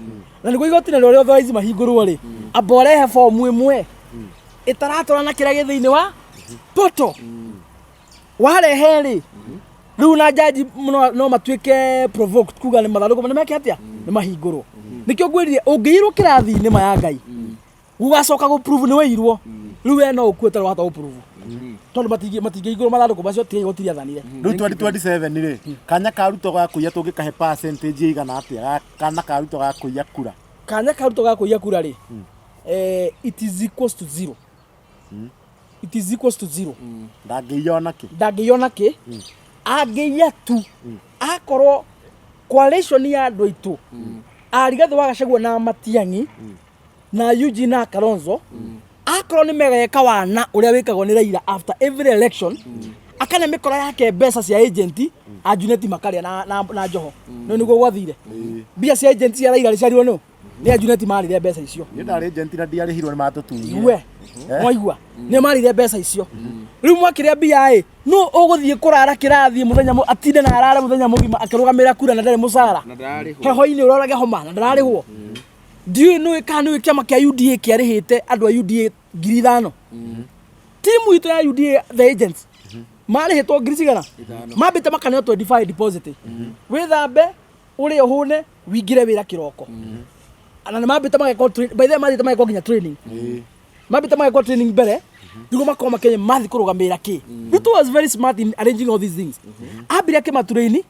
na nĩguo igoti narĩo rĩ authorize mahingũrwo rĩ, amba ũrehe fomu ĩmwe ĩtaratwarana na kĩrĩa gĩ thĩinĩ wa portal. Warehe rĩ, rĩu na jaji no matuĩke provoked kuga nĩ mathandũkũ nĩ meke atĩa, nĩ mahingũrwo. Nĩkĩo ngwĩrire, ũngĩirwo kĩrathi-inĩ ma ya Ngai, gũgacoka gũ prove nĩ wairwo, rĩu we no ũkue ũtarĩ wahota gũ prove, tondũ matingĩhingũrwo mathandũkũ macio tiga igoti rĩathanire. Rĩu 2027 rĩ, kanya ka Ruto ga kũiya tũngĩkahe percentage ĩigana atĩa? Kana ka Ruto ga kũiya kura? Kanya ka Ruto ga kũiya kura rĩ, it is equals to zero, it is equals to zero. Ndangĩiya ona kĩ? Ndangĩiya ona kĩ. Angĩiya tu akorwo coalition ya andũ aitũ a Rigathĩ wa Gachagua na Matiang'i na Eugene na Kalonzo, akorwo nĩ megeka wana ũrĩa wĩkagwo nĩ Raila after every election, akane mĩkora yake mbeca cia agent a Junet makarĩa na Joho. No nĩguo gwathire, mbia cia agent cia Raila ciarirwo nũ? Nĩ a Junet marire mbeca icio. Niĩ ndarĩ agent na ndiarĩhirwo, nĩ matũtunyire. Igue mwaigua nĩ marire mbeca icio. Rĩu mwakĩrĩa mbia ĩ, no ũgũthiĩ kũrara kĩrathi mũthenya atinde na arare mũthenya mũgima akĩrũgamĩrĩra kura na ndarĩ mũcara? Na ndararĩhwo. Heho-inĩ ũrorage homa na ndararĩhwo. Ndiũĩ nĩ kana nĩ kĩama kĩa UDA kĩarĩhĩte andũ a UDA 5,000. Timu itũ ya UDA, the agents marĩhĩtwo ngiri cigana? 5. Mambĩte makaneo 25 deposit, wĩthambe, ũrĩe, ũhũne, wingĩre wĩra kĩroko. Na nĩ mambĩte magekwo by the way mathiĩte magekwo nginya training. Mambĩte magekwo training mbere nĩguo makorwo makĩmenya mathi kũrũgamĩrĩra kĩ. Ruto was very smart in arranging all these things. Ambire akĩmaturaini,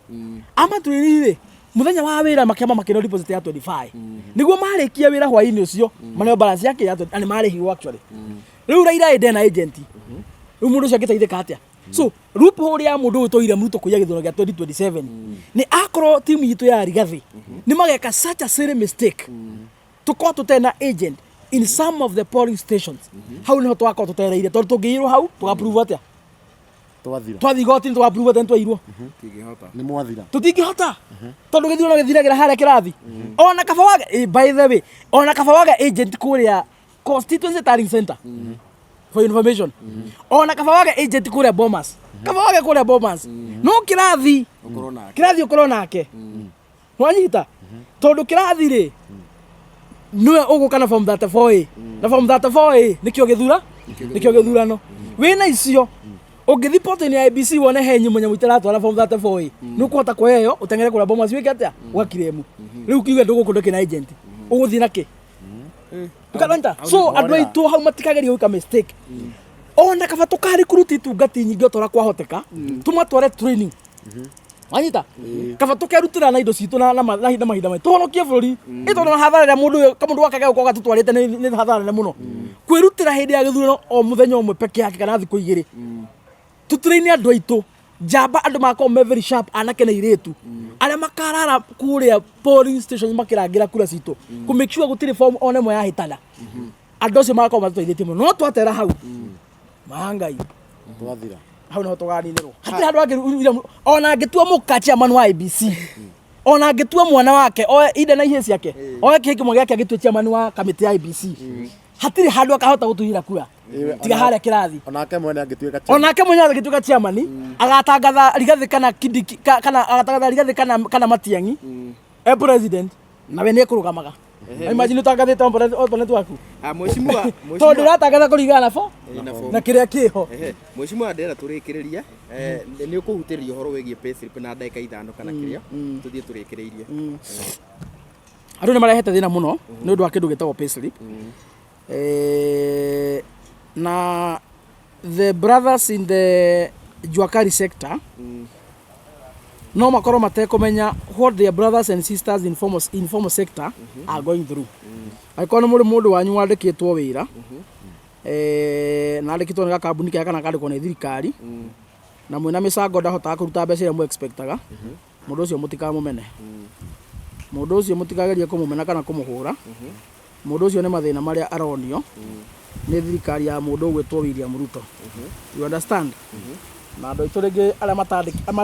amaturaini rĩ, mũthenya wa wĩra makĩamba makĩneo deposit ya 25 nĩguo marĩkia wĩra hwainĩ ũcio maneo balance yake ya 20, na nĩ marĩhirwo actually. Rĩu Raila ĩ ndena agent, rĩu mũndũ ũcio angĩteithĩka atĩa? So loophole ya mũndũ ũyũ tũire Ruto kũiya gĩthurano gĩa 2027 nĩ akorwo timu itũ ya Rigathi nĩ mageka such a silly mistake tũkorwo tũtarĩ na agent in some of the polling stations. Hau niho twakorwo tũtereire, tondũ tũngĩirwo hau tũgaprove atĩa? Twathira. Twathiĩ igoti-inĩ tũgaprove atĩa nĩtwairwo? Tingĩhota. Nĩ mwathira. Tũtingĩhota, tondũ gĩthurano gĩthiragĩra harĩa kĩrathi. Ona kaba waga by the way, ona kaba waga agent kũrĩa constituency tallying center, for information, ona kaba waga agent kũrĩa Bomas, kaba waga kũrĩa Bomas, no kĩrathi ũkorwo nake. Kĩrathi ũkorwo nake, wanyita, tondũ kĩrathi rĩ nĩwe ũgũka na form 34A, na form 34A nĩkĩo gĩthura, nĩkĩo gĩthurano wĩna icio. Ũngĩthi portal-inĩ ya IEBC wone he nyamũ nyamũ itaratwara form 34A, nĩ ũkũhota kuoya ĩyo ũteng'ere kũrĩa Bomas wĩke atĩa, ũgakiremu. Rĩu kiuge ndũgũkũ ndũkĩ na agent, ũgũthiĩ na kĩ? Ũkanyita? So andũ aitũ hau matikagerie gwĩka mistake. Ona kaba tũkarikuruti itungati nyingĩ o ta ũrĩa kwahoteka, tũmatware training, wanyita, kaba tũkerutĩra na indo citũ na mahinda maitũ tũhonokie bũrũri ĩ, tondũ hathara ĩrĩa mũndũ ũyũ kamũndũ gaka gegũkorwo gatũtwarĩte nĩ hathara nene mũno kwĩrutĩra hĩndĩ ya gĩthurano o mũthenya ũmwe peke yake kana thikũ 2. Tũtũraine andũ aitũ njamba, andũ magakorwo me very sharp, anake na airĩtu arĩa makarara kũrĩa polling station makĩrangĩra kura citũ kũ make sure gũtirĩ form ona ĩmwe yahĩtana. Andũ acio magakorwo matũteithĩtie mũno, no twatera hau mangai. Twathira. Hau niho tũganinĩrwo, hatirĩ handũ hangĩ. William, ona angĩtua mũka chairman wa IEBC, ona angĩtua mwana wake oe inde na ihĩ ciake, oe kĩhĩ kĩmwe gĩake agĩtue chairman wa kamĩtĩ ya IEBC, hatirĩ handũ akahota gũtũiyĩra kura tiga harĩa kĩrathi. Onake mwene angĩtuĩka Onake mwenyewe agĩtuĩka chairman, agatangatha Rigathĩ kana Kindiki kana agatangatha Rigathĩ kana Matiang'i e president, nawe nĩ ekũrũgamaga. Imagine ũtangathĩte opponent waku. Ah, mheshimiwa. Tondũ Mheshimiwa. ũratangatha kũringana na bo Na form. na kĩrĩa kĩho. Ehe, mheshimiwa, ndĩrenda tũrĩkĩrĩrie. Nĩ ũkũhutĩrĩria ũhoro wĩgiĩ payslip na ndagĩka 5 kana kĩrĩa tũthiĩ tũrĩkĩrĩirie. Andũ nĩ marehete thĩna mũno nĩ ũndũ wa kĩndũ gĩtagwo payslip. Na the brothers in the Juakali sector no makorwo matekũmenya what their brothers and sisters in informal sector are going through. Angĩkorwo nĩ mũrĩ mũndũ wanyu wandĩkĩtwo wĩra, na andĩkĩtwo nĩ gakambuni kega kana akandĩkwo nĩ thirikari, na mwĩna mĩcango ndahotaga kũruta mbeca iria mũ expectaga, mũndũ ũcio mũtikamũmene, mũndũ ũcio mũtikagerie kũmũmena kana kũmũhũra. Mũndũ ũcio nĩ mathĩna marĩa aronio nĩ thirikari ya mũndũ ũgwĩtwo William Ruto, you understand? Na andũ aitũ rĩngĩ arĩa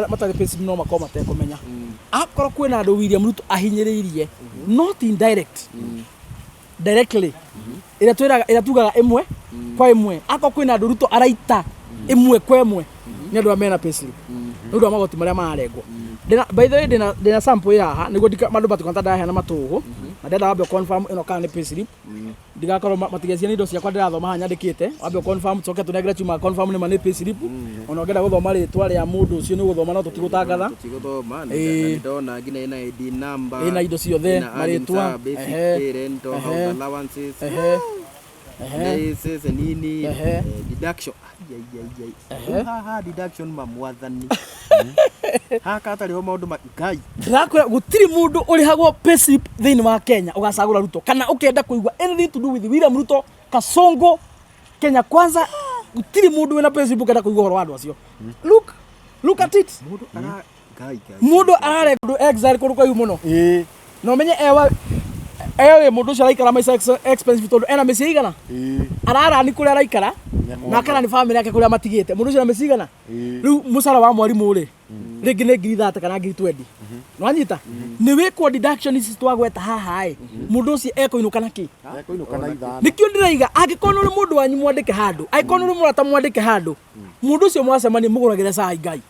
matarĩ payslip no makorwo matekũmenya. Akorwo kwĩna andũ William Ruto ahinyĩrĩirie, not indirect, directly, ĩrĩa twĩraga, ĩrĩa tugaga ĩmwe kwa ĩmwe, akorwo kwĩna andũ Ruto araita ĩmwe kwa ĩmwe, nĩ andũ arĩa mena payslip nĩ ũndũ wa magoti marĩa mararengwo. By the way, ndĩna sample ĩ haha nĩguo andũ matikona ta ndaheana matũgũ, na ndĩrenda wambe confirm ĩno kana nĩ payslip, ndigakorwo matigeciria nĩ indo ciakwa ndĩrathoma haha nyandĩkĩte. Wambe confirm, coke tũnengere chuma confirm nĩ ma nĩ payslip. Ona ũngĩenda gũthoma rĩtwa rĩa mũndũ ũcio nĩ ũgũthoma, no tũtigũtangatha. Tũtigũthoma. Ĩĩ. Ndona nginya ĩna ID number. Ĩna indo ciothe, ĩna earnings, marĩtwa, basic pay, rental, house allowances, leases, nini, deduction. Ai, ai, ai, ai. Rĩu haha deduction, ma mwathani, haha katarĩ ho maũndũ ma ngai. Ndĩrakwĩra gũtirĩ mũndũ ũrĩhagwo payslip thĩinĩ wa Kenya ũgacagũra Ruto kana ũkenda kũigua anything to do with William Ruto, Kasongo, Kenya Kwanza. Gũtirĩ mũndũ wĩna payslip ũkenda kũigua ũhoro wa andũ acio. Look at it. Mũndũ ara ngai ngai. Mũndũ ararekwo exile kũndũ kũraihu mũno na ũmenye ewa ewe mũndũ ũcio araikara maica expensive tondũ ena mĩciĩ igana ararani kũrĩa araikara na akarani family yake kũrĩa matigĩte. Mũndũ ũcio na mĩciĩ igana. Rĩu mũcara wa mwarimũ rĩ, rĩngĩ nĩ 30,000 kana 20,000, nĩwanyita, nĩ wĩkwo deduction ici twagweta haha ĩ, mũndũ ũcio ekũinũka na kĩ? Ekũinũka na 5. Nĩkĩo ndĩraiga angĩkorwo nĩ ũrĩ mũndũ wanyu mwandĩke handũ, angĩkorwo nĩ ũrĩ mũrata mwandĩke handũ, mũndũ ũcio mwacemania mũgũragĩre cai. Ngai,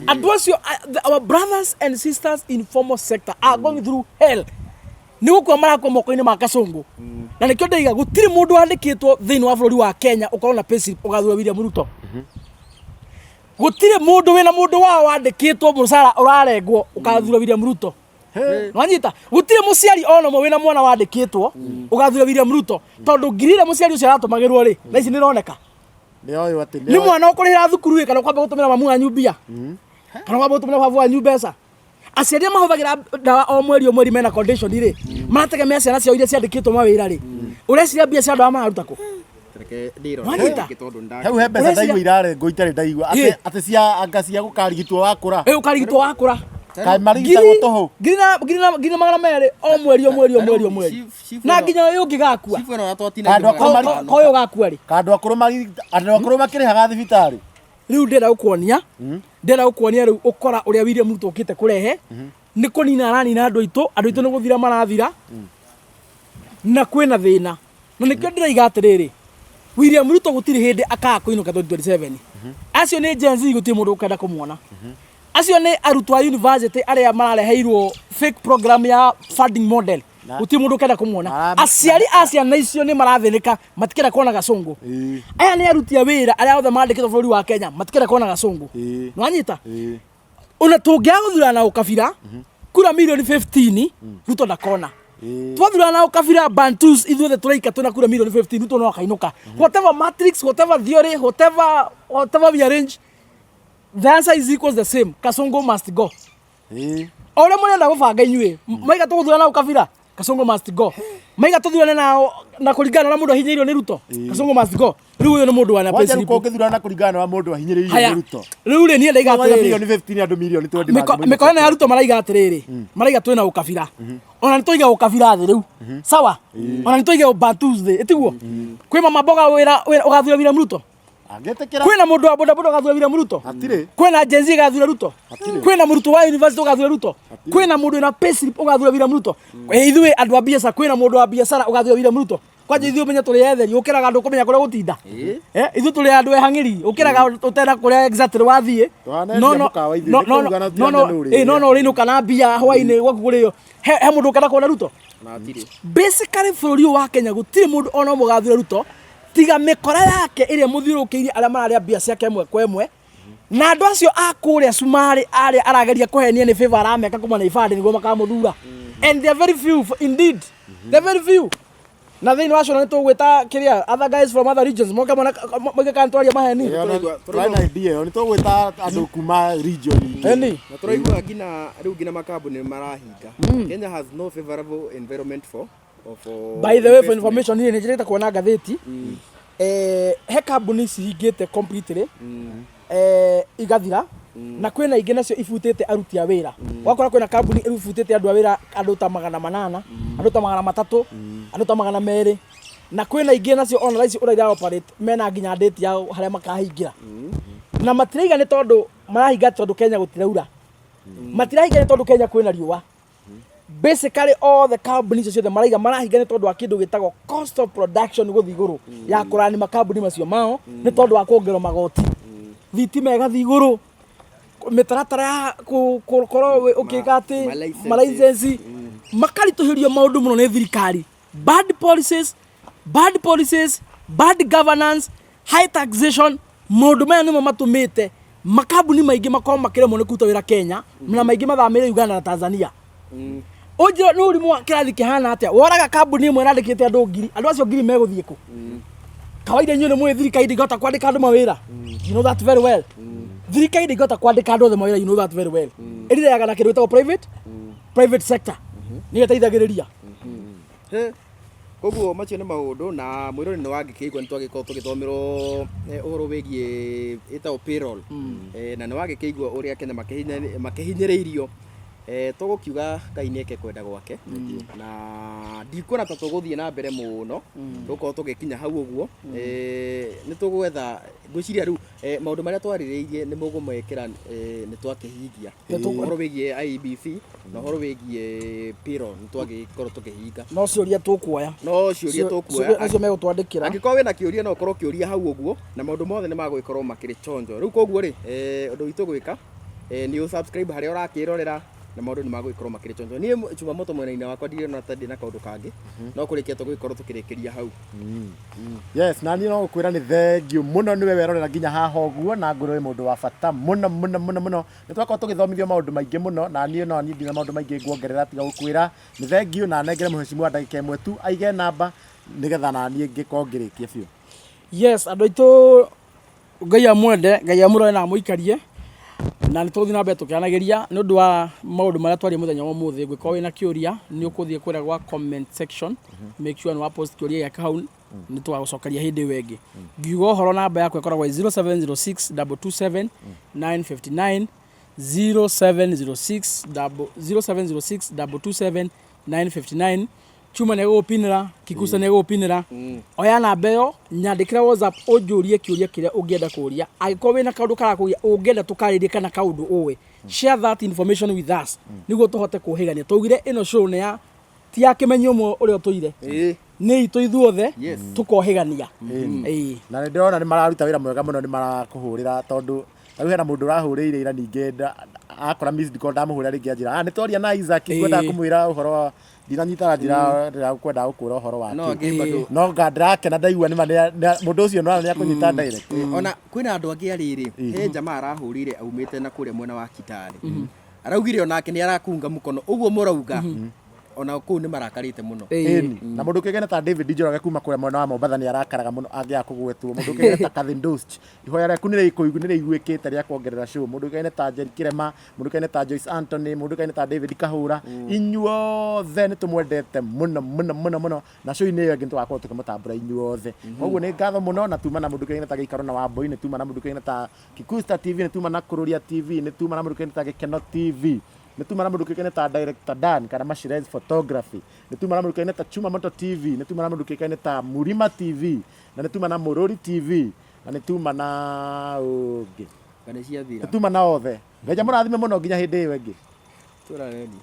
andũ acio, our brothers and sisters in formal sector are going through hell. Nĩ gũkua marakua moko-inĩ ma Kasongo, na nĩkĩo ndĩiga gũtirĩ mũndũ wandĩkĩtwo thĩinĩ wa bũrũri wa Kenya ũkorwo na payslip ũgathura William Ruto. Gũtirĩ mũndũ wĩna mũndũ wao wandĩkĩtwo mũcara ũrarengwo ũkathura William Ruto. Nwanyita gũtirĩ mũciari ona ũmwe wĩna mwana wandĩkĩtwo ũgathura William Ruto, tondũ ngiri ĩrĩa mũciari ũcio aratũmagĩrwo rĩ, thaa ici nĩ ĩroneka. Nĩ oĩ atĩ Nĩ mwana ũkũrĩhĩra thukuru ĩ, kana ũkwamba gũtũmĩra mamu wanyu mbia, kana ũkwamba gũtũmĩra babu wanyu mbeca. Aciari arĩa mahũthagĩra ndawa o mweri o mweri mena condition rĩ, marategemea ciana ciao iria ciandĩkĩtwo mawĩra rĩ, ũreciria mbia cia ndawa mararuta kũ? Reke ndĩrore Wanyita? rĩngĩ tondũ nda Hau he mbeca Ũreciria- ndaigua irarengwo itarĩ ndaigua Ĩ. atĩ cia anga cia gũkarigitwo wakũra. Ĩ, ũkarigitwo wakũra. Kaĩ marigitagwo tũhũ? Ngiri na 200 o mweri o mweri o mweri o mweri. Chief Na ĩno- nginya ũyũ ũngĩgakua. Chief ĩno Andũ akũrũ twatinagia. Koyũ ũgakua rĩ? Ka andũ akũrũ makĩrĩhaga thibitarĩ. Rĩu ndĩrenda gũkuonia rĩu ũkora ũrĩa William Ruto ũkĩte kũrehe nĩ kũnina aranina andũ aitũ. Andũ aitũ nĩ gũthira marathira na kwĩna thĩna, na nĩkĩo ndĩroiga atĩrĩrĩ, William Ruto gũtirĩ hĩndĩ akaga kũinũka 2027. Acio nĩ Gen Z, gũtirĩ mũndũ ũkenda kũmuona. Acio nĩ arutwo a university arĩa marareheirwo fake program ya funding model, gũtirĩ mũndũ ũkenda kũmuona. Aciari a ciana icio nĩ marathĩnĩka, matikenda kuona gacũngũ. Aya nĩ aruti a wĩra arĩa othe mandĩkĩtwo bũrũri wa Kenya, matikenda kuona gacũngũ. Nĩwanyita? Ona tũngĩaga gũthurana na ũkabira kura milioni 15, Ruto ndakona. Twathurana na ũkabira, Bantus ithuothe tũraika twĩna kura milioni 15, Ruto no akainũka. Whatever matrix, whatever theory, whatever we arrange, the answer is equals the same: Kasongo must go. O ũrĩa mũrenda gũbanga inyuĩ, maiga tũgũthurana na ũkabira, Kasongo must go. Maiga tũthurane na kũringana na ũrĩa mũndũ ahinyĩrĩirio nĩ Ruto, Kasongo must go. Rĩu ũyũ nĩ mũndũ wana Wanja payslip. rĩu kũngĩthurana kũringana na mũndũ ahinyĩrĩirio Haya, nĩ Ruto. Rĩu rĩ, niĩ ndaiga Kwanja atĩrĩrĩ, milioni 15, andũ milioni 20 mangĩmũinũkia. Mĩkora ĩno ya Ruto maraiga atĩrĩrĩ, maraiga twĩna ũkabira, ona nĩ tũige ũkabira thĩ rĩu, sawa, ona nĩ tũige ũbantus thĩ, ĩtiguo kwĩ mama mboga wĩra ũgathura William Ruto? Angĩtĩkĩra. Kwĩna mũndũ wa bodaboda ũgathura William Ruto? Hatirĩ. Kwĩna Gen Z ĩgathura Ruto? Hatirĩ. Kwĩna mũrutwo wa university ũgathura Ruto? Kwĩna mũndũ wĩna payslip ũgathura William Ruto? Ĩ, ithuĩ andũ a biacara, kwĩna mũndũ wa biacara ũgathura William Ruto? Kwanja ithuĩ ũmenye tũrĩ etheri, ũkĩraga andũ kũmenya kũrĩa gũtinda. Ithuĩ tũrĩ andũ ehang'ĩri, ũkĩraga ũtena kũrĩa exactly wathiĩ. Tũhanendia mũkawa ithuĩ, nĩ kũruga na tũtirenda nĩ ũrĩrĩa. No ũrĩinũka na mbia hwainĩ gwaku kũrĩo. He mũndũ ũkenda kuona Ruto? Na hatirĩ. Basically bũrũri ũyũ wa Kenya gũtirĩ mũndũ ona ũmwe ũgathura Ruto tiga mĩkora yake ĩrĩa mũthiũrũrũkĩirie, arĩa mararĩa mbia ciake ĩmwe kwa ĩmwe, na andũ acio a kũrĩa cumarĩ arĩa arageria kũhenia nĩ favor arameka kuma na ibandĩ nĩguo makamũthura, and they are very few indeed, they are very few. Na thĩinĩ wa cio nĩ tũgwĩta kĩrĩa other guys from other regions moke mone moige kana twaria maheni. Tũraina idea ĩyo, nĩ tũgwĩta andũ kuma region ingĩ. Eni. Na tũraigua nginya rĩu nginya makambuni nĩ marahinga. Kenya has no favorable environment for By the way, for investment. information, niĩ nĩ njĩrĩte kuona ngathĩti, he kambuni cihingĩte completely, igathira, na kwĩna ingĩ nacio ibutĩte aruti a wĩra. Wakora kwĩna kambuni ibutĩte andũ a wĩra, andũ ta 800, andũ ta 300, andũ ta 200, na kwĩna ingĩ nacio ona thaa ici ũrĩa ira operate mena nginya date ya harĩa makahingĩra. Na matiraiga nĩ tondũ marahinga tondũ Kenya gũtiraura, matirahinga nĩ tondũ Kenya kwĩna riũa. Basically all the companies icio ciothe maraiga marahinga nĩ tondũ wa kĩndũ gĩtagwo cost of production gũthiĩ igũrũ ya kũrani makambuni macio mao, nĩ tondũ wa kuongererwo magoti, thitima ĩgathiĩ igũrũ, mĩtaratara ya gũkorwo ũkĩka atĩ Ma-licenses. Malicensi makaritũhĩrio maũndũ mũno nĩ thirikari. Bad policies, bad policies, bad governance, high taxation, maũndũ maya nĩmo matũmĩte makambuni maingĩ makorwo makĩremwo nĩ kũruta wĩra Kenya, na maingĩ mathamĩire Uganda na Tanzania. Ũnjĩre nĩ ũrimũ wa kĩrathi kĩhana atĩa woraga kambuni ĩmwe ĩrandĩkĩte andũ ngiri, andũ acio ngiri megũthiĩ kũ? Kawaida inyuĩ nĩ mũĩ thirikari ndĩngĩhota kwandĩka andũ mawĩra. You know that very well. Thirikari ndĩngĩhota kwandĩka andũ othe mawĩra. You know that very well. Ĩrĩreaga na kĩndũ gĩtagwo private sector nĩyo ĩteithagĩrĩria. He. Koguo macio nĩ maũndũ na mwĩrori nĩ wangĩkĩigua nĩ twagĩkorwo tũgĩthomerwo ũhoro wĩgiĩ ĩtagwo payroll. Na nĩ wagĩkĩigua ũrĩa Kenya makĩhinyĩrĩirio. Tũgũkiuga Ngai nĩeke kwenda gwake, na ndikuona ta tũgũthiĩ na mbere mũno, tũgũkorwo tũgĩkinya hau ũguo. Nĩ tũgwetha, ngwĩciria rĩu maũndũ marĩa twarĩrĩirie nĩ mũgũmekĩra, nĩ twakĩhingia ũhoro wĩgiĩ IEBC na ũhoro wĩgiĩ payroll, nĩ twagĩkorwo tũkĩhinga. No ciũria tũkuoya. No ciũria tũkuoya. Nacio megũtwandĩkĩra. Angĩkorwo wĩna kĩũria no ũkorwo ũkĩũria hau ũguo, na maũndũ mothe nĩ magũgĩkorwo makĩrĩ chonjo. Rĩu koguo rĩ, ũndũ witũ gwĩka nĩ ũ subscribe harĩa ũrakĩrorera. Na maũndũ nĩ magũgĩkorwo makĩrĩ chonjo. Niĩ Chumamoto mwena-inĩ wakwa ndirona ta ndĩ na kaũndũ kangĩ, no kũrĩkia tũgũgĩkorwo tũkĩrĩkĩria hau. Yes, na niĩ no gũkwĩra nĩ thengiũ mũno nĩwe werorera nginya haha ũguo, na ngwĩrwo wĩ mũndũ wa bata mũno mũno mũno mũno. Nĩ twakorwo tũgĩthomithio maũndũ maingĩ mũno, na niĩ no niĩ ndina maũndũ maingĩ nguongerera tiga gũkwĩra nĩ thengiũ, na nengere mũhecimiwa ndagĩka ĩmwe tu aige namba nĩgetha na niĩ ngĩkorwo ngĩrĩkia biũ. Yes, andũ aitũ, Ngai amwende, Ngai amũrore na amũikarie, na nĩ tũgũthiĩ na mbere tũkĩaranagĩria nĩ ũndũ wa maũndũ marĩa twaria mũthenya wa ũmũthĩ. Ngwĩkorwo wĩna kĩũria, nĩ ũkũthiĩ kũrĩa gwa comment section, make sure nĩ wa post kĩũria gĩaku hau, nĩ tũgagũcokeria hĩndĩ ĩyo ĩngĩ. Ngiuga ũhoro namba yakwa ĩkoragwo ĩ 0706 227 959, 0706 0706 227 959. Chuma nĩ egũgũpinĩra, Kikusa nĩ egũgũpinĩra. Oya namba ĩyo, nyandĩkĩra WhatsApp ũnjũrie kĩũria kĩrĩa ũngĩenda kũria. Angĩkorwo wĩna kaũndũ karakũgia ũngĩenda tũkarĩrie kana kaũndũ ũĩ, share that information with us nĩguo tũhote kũhĩgania. Twaugire ĩno show nĩ ya ti ya kĩmenyi ũmwe ũrĩa ũtũire, nĩ itũ ithuothe tũkohĩgania. Ĩĩ. Na nĩ ndĩrona nĩ mararuta wĩra mwega mũno, nĩ marakũhũrĩra, tondũ rĩu hena mũndũ ũrahũrĩire ira, ningĩ akora missed call, ndamũhũrĩra rĩngĩ anjĩra, "Ah, nĩ twaria na Isaac, ngwendaga kũmwĩra ũhoro wa ndinanyita njĩra, ndĩrakwendaga gũkwĩra ũhoro wa No kĩ." angĩ bado. No nga ndĩrakena ndaigua nĩma mũndũ ũcio nĩ akũnyita direct. Ona kwĩna andũ angĩ arĩrĩ, he jamaa arahũrire aumĩte na kũrĩa mwena wa Kitale, araugire onake nĩ arakunga mũkono ũguo mũrauga, ona kũu nĩ marakarĩte mũno. Ĩni. Na mũndũ ũkĩgene ta David Njoroge kuma kũrĩa mwena wa Mombatha nĩ arakaraga mũno angĩaga kũgwetwo. Mũndũ ũkĩgene ta Catherine Dost, ihoya rĩaku nĩ rĩiguĩkĩte rĩa kuongerera show. Mũndũ ũkĩgene ta Jerry Kirema, mũndũ ũkĩgene ta Joyce Anthony, mũndũ ũkĩgene ta David Kahũra, inyuothe nĩ tũmwendete mũno mũno mũno mũno, na show-inĩ ĩyo ĩngĩ nĩ tũgakorwo tũkĩmũtambũra inyuothe. Koguo nĩ ngatho mũno, na tuma na mũndũ ũkĩgene ta Gĩikaro na Wambui, nĩ tuma na mũndũ ũkĩgene ta Kikusta TV, nĩ tuma na Kũrũria TV, nĩ tuma na mũndũ ũkĩgene ta Gĩkeno TV, nĩ tuma na mũndũ ũkĩgene ta Director Dan kana Mashirez Photography, nĩ tuma na mũndũ ũkĩgene ta Chuma Moto TV, nĩ tuma na mũndũ ũkĩgene ta Murima TV, na nĩ tuma na Mũrũri TV, na nĩ tuma na ũngĩ. Kana ciathira. Nĩ tuma na othe. Ngai amũrathime mũno nginya hĩndĩ ĩyo ĩngĩ. Tũraneni.